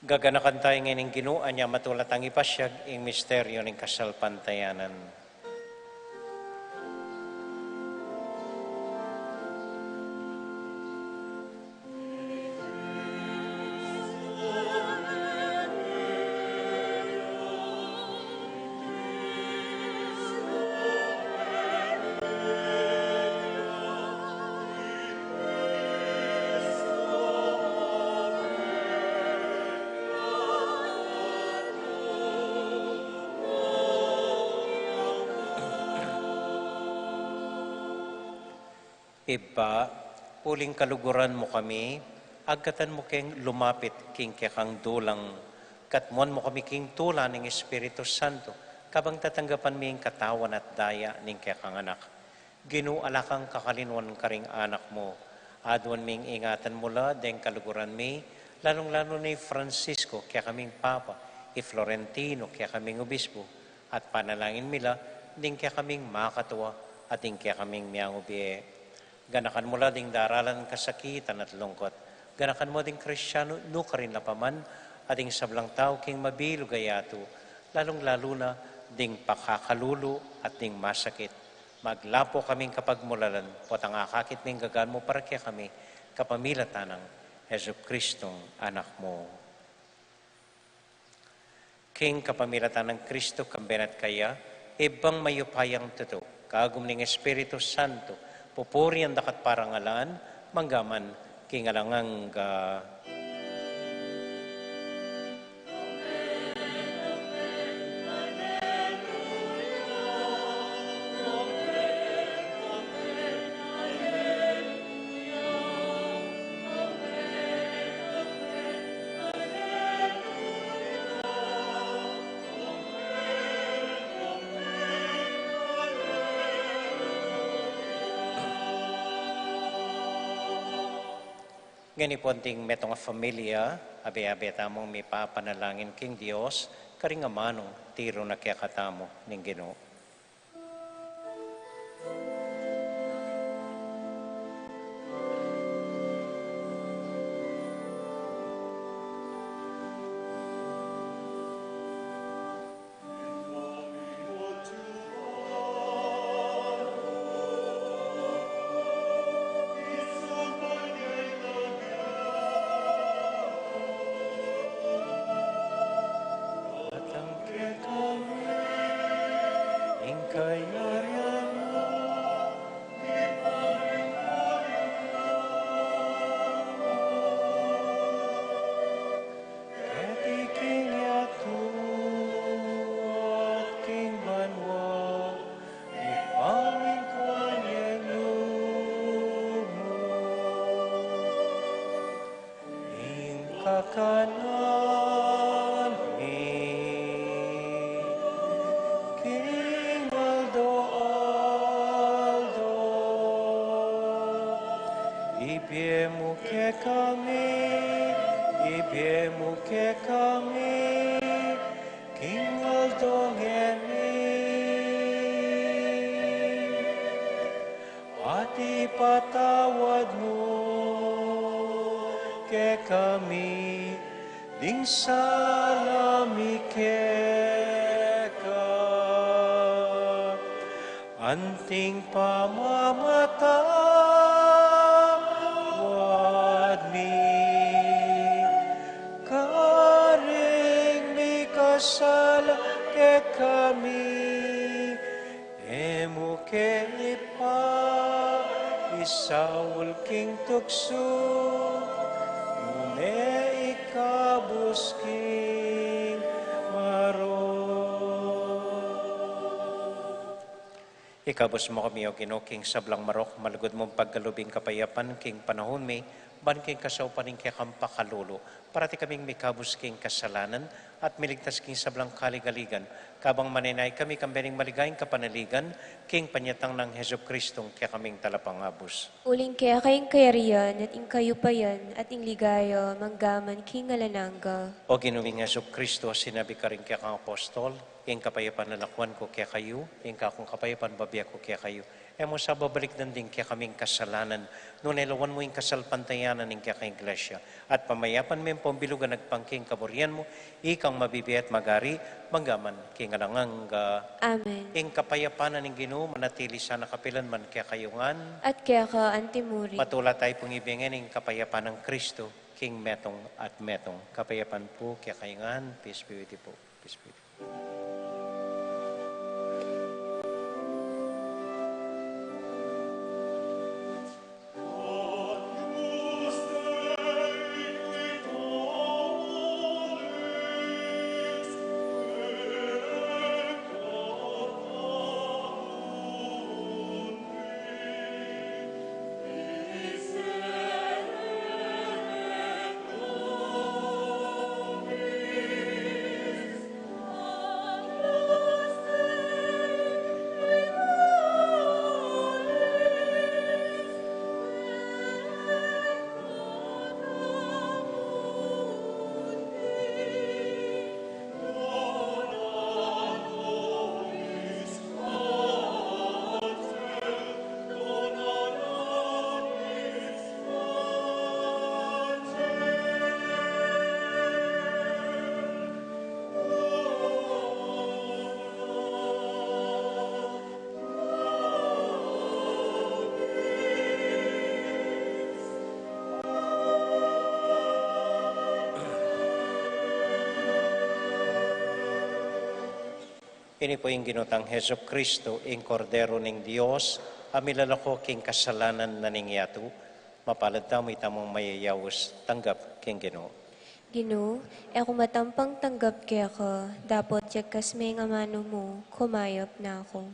Gaganakan taya ngeni ing Ginu, anya matula tang ipasiag ing misteryu ning kasalpantayanan. Ibpa, uling kaluguran mu kami, agkatan mu keng lumapit king kekang dulang, katmuan mu kami king tula ning Espiritu Santo, kabang tatanggapan mi ing katawan at daya ning kekang Anak. Ginu, ala kang kakalinuan karing anak mu. Aduan ming ingatan mu la deng kaluguran mi, lalung-lalu na i Francisco, kekaming Papa, i Florentino, kekaming Obispo, at panalangin mi la ding kekaming makatua at ding kekaming miyangubie. Ganakan mu la ding daralan kasakitan at lungkot. Ganakan mu ding Kristiano nukarin la pa man at ding sablang tau king mabilug a yatu, lalung-lalu na ding pakakalulu at ding masakit. Maglapu kaming kapagmulalan, potang akakit ming gagan mu para kekami, kapamilatan nang Jesucristong Anak mu. King kapamilatan nang Kristo, kambe na at kaya, Ibpang mayupayang tutu, kagum ning Espiritu Santo, pupurian da ka at parangalan, mangga man king alang angga. Ngeni pu, anting metung a familia, abe-abe tamung mipapanalangin king Dios, karing amanung tiru na kekatamu ning Ginu. Datang kekami ing kayarian mu, king lingwaran mu, keti king yatu at king banua, mipamintuan ya ing lub mu. Ing kakanan mi king aldo-aldo, ibie mu kekami, ibie mu kekami, king aldo ngeni. At ipatawad mu kekami ding sala mi keka, anting pamamatawad mi karing mikasala kekami. E mu ke ipaisaul king tuksu, nune ikabus king marok. Ikabus mu kami, O Ginu, king sablang marok, malugud mung pagkalub ing kapayapan king panahun mi, ban king kasaupan ning kekang pakalulu, parati kaming mikabus king kasalanan, at miligtas king sablang kaligaligan, kabang manenaya kami kambe ning maligayang kapanaligan, king panyatang nang Jesucristo, kekaming Talapangabus. Uling keka ing kayarian, at ing kayupayan, at ing ligaya, mangga man king alang angga. O Ginu ming Jesucristo, sinabi karing kekang apostol, ing kapayapan lalakwan ku kekayu, ing kakung kapayapan bibie ku kekayu. E mu sa babalikdan ding kekaming kasalanan, nune lawan mu ing kasalpantayanan ning kekang Iglesia, at pamayapan me ampong bilugan agpang king kaburian mu, ikang mabibie at magari, mangga man king alang angga. Amen. Ing kapayapan na ning Ginu manatili sana kapilan man kekayu ngan. At keka antimurin. Matula tayu pung ibie ing kapayapan nang Kristo, king metung at metung. Kapayapan pu kekayu ngan, peace be with you po. Peace be with you. Ini pu ing Ginu tang Jesucristo, ing Kordero ning Dios, a milalako king kasalanan na ning yatu. Mapalad tamu itamung mayayaus tanggap king Ginu. Ginu, e ku matampang tanggap keka, dapot yagkas me ing amanu mu, kumayap na ku.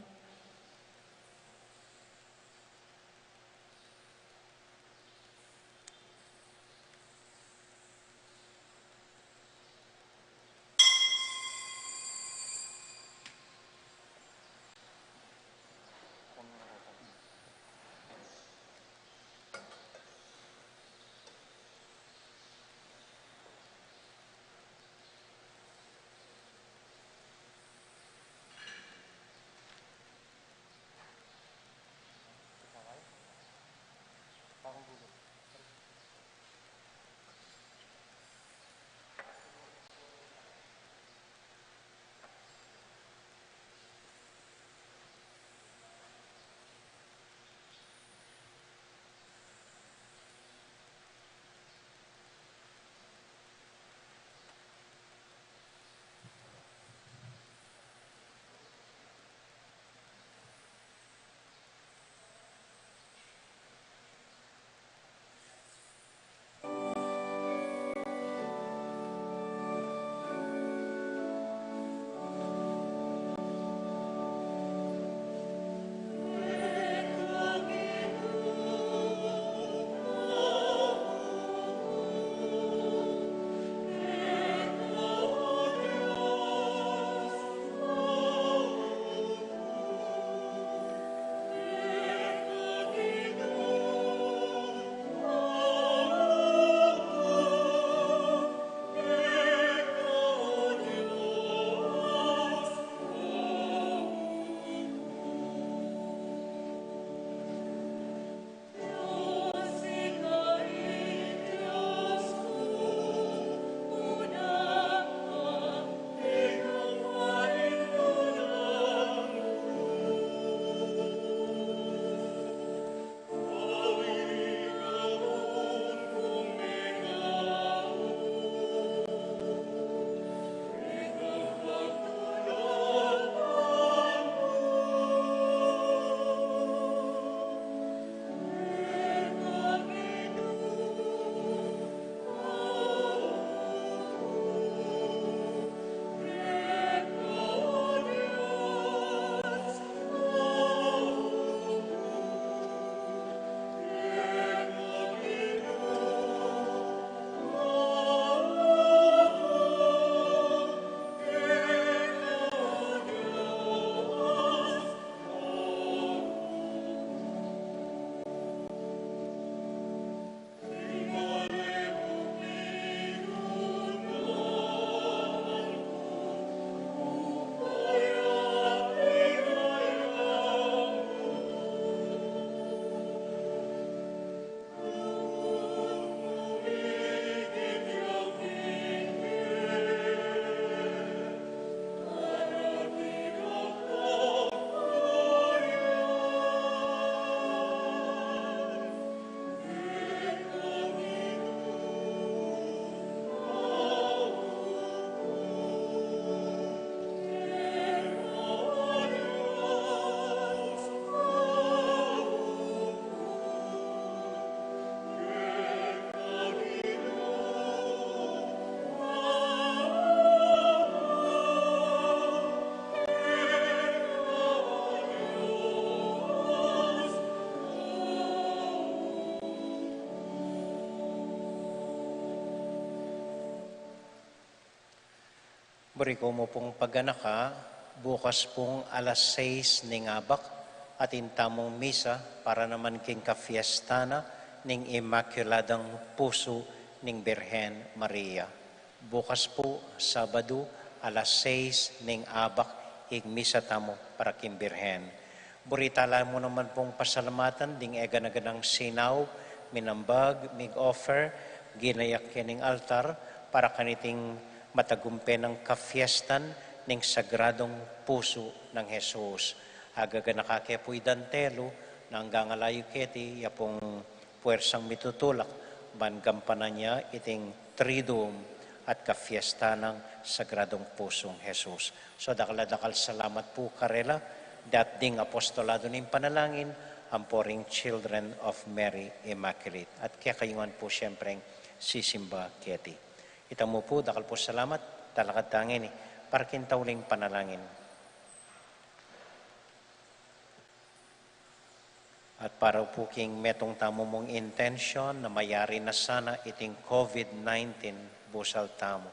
Buri ku mu pung paganaka, bukas pung alas sais ning abak, atin tamung misa para naman king kafiesta na ning Immaculadang Pusu ning Birhen Maria. Bukas pu, Sabadu, alas sais ning abak, ing misa tamu para king Birhen. Buri tala mu naman pung pasalamatan ding egana-ganang sinaup, minambag, mig-offer, ginayak kening altar, para kaniting matagumpe nang kafiestan ning Sagradong Pusu nang Jesus. Agaganaka ke pu i dantelu, nang gangalayu keti, ya pung puersang mitutulak, ban gampanan ya iting Triduum at kafiesta nang Sagradong Pusung Jesus. So, dakal a dakal salamat pu karela, dat ding apostolado ning panalangin, ampo ring Children of Mary Immaculate. At kekayu ngan pu, siyempre, sisimba keti. Ita mu pu, dakal pu salamat, talakad ta ngeni para king tauling panalangin. At para pu king metung tamu mung intensyon na mayari na sana iting COVID nineteen, busal tamu.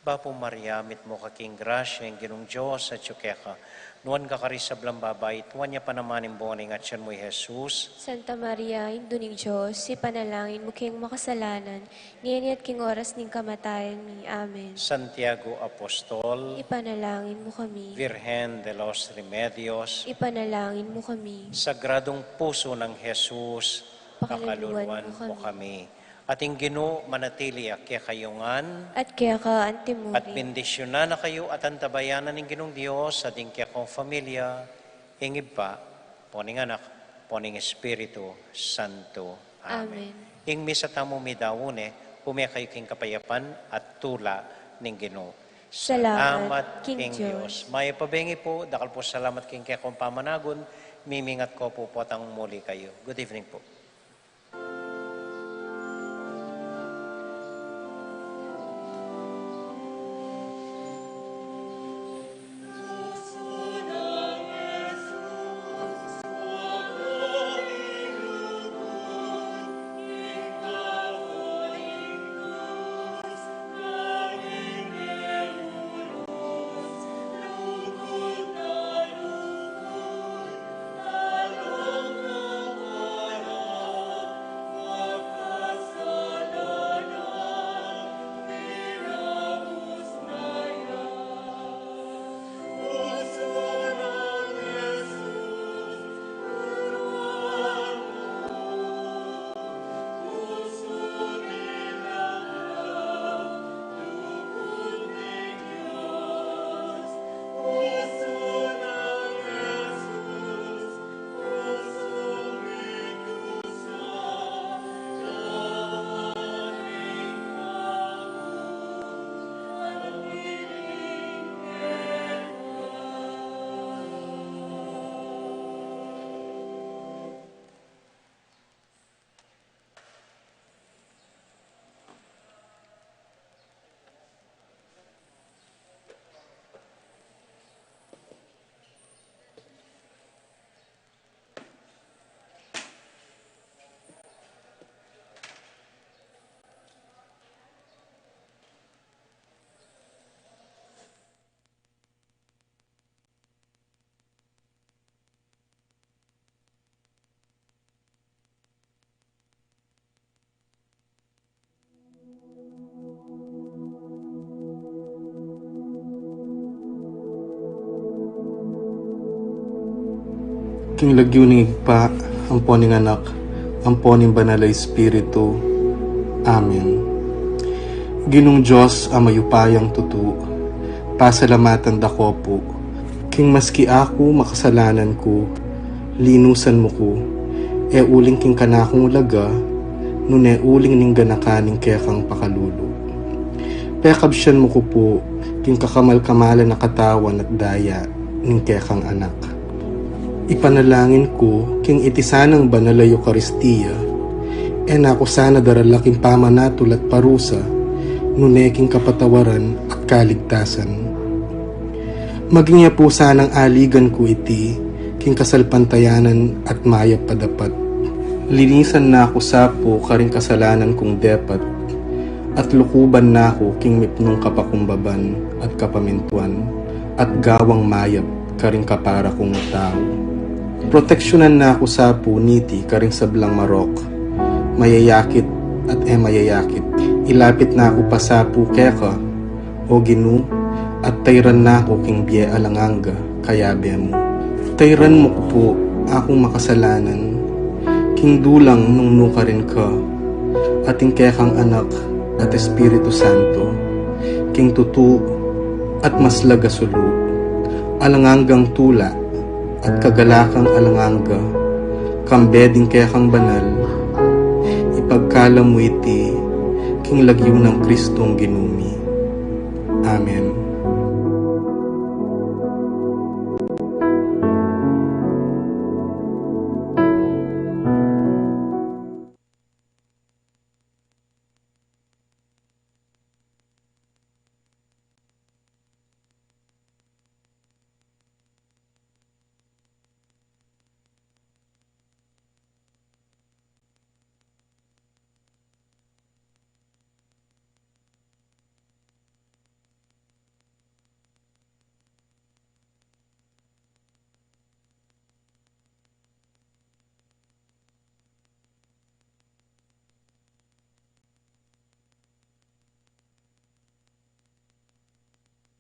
Bapu Maria, mitmu ka king grasya, ing Ginung Dios atyu keka. Nuan ka karing sablang babai, nuan ya pa naman ing bunga ning atyan mu, i Jesus. Santa Maria, Indu ning Dios, ipanalangin mu keng makasalanan, ngeni at king oras ning kamatayan mi. Amen. Santiago Apostol, ipanalangin mu kami. Virgen de los Remedios, ipanalangin mu kami. Sagradong Puso ng Jesus, pakaluluan mu kami. At ing Ginu manatili ya kekayu ngan. At keka antimurin. At bendisyunan na kayu at antabayanan ning Ginung Dios, at ing kekong familia, ing Ibpa, ampo ning Anak, ampo ning Espiritu Santo. Amen. Amen. Ing misa tamu midaun ne, ume kayu king kapayapan at tula ning Ginu. Salamat king Dios. Mayap a bengi pu, dakal pu salamat king kekong pamanagun, mimingat ko pu potang muli kayu. Good evening pu. King lagyu ning Ibpa, ampo ning Anak, ampo ning Banal a Espiritu. Amen. Ginung Dios a mayupayang tutu, pasalamatan da ko pu, king maski aku makasalanan ku, linusan mu ku, e uling king kanakung laga, nune uling ning ganakan ning kekang pakalulu. Pekabsian mu ku pu, king kakamal-kamalan a katawan at daya ning kekang Anak. Ipanalangin ku, king iti sanang banal a Eukaristia, e na ku sana darala king pamanatul at parusa, nune king kapatawaran at kaligtasan. Maging ya pu sanang aligan ku iti, king kasalpantayanan at mayap a dapat. Linisan na ku sa pu karing kasalanan kung depat, at lukuban na ku king mipnung kapakumbaban at kapamintuan, at gawang mayap karing kapara kung tau. Proteksyunan na ku sa pu niti karing sablang marok, mayayakit at e mayayakit. Ilapit na ku pa sa pu keka, O Ginu, at tayran na ku king bie alang angga kayabe mu. Tayran mu ku pu akung makasalanan king dulang nung nukarin ka, at ing kekang Anak at Espiritu Santo, king tutu at maslag a sulu, alang anggang tula at kagalakang alang angga, kambe ding kekang banal, ipagkalam mu iti king lagyu nang Kristong Ginu mi. Amen.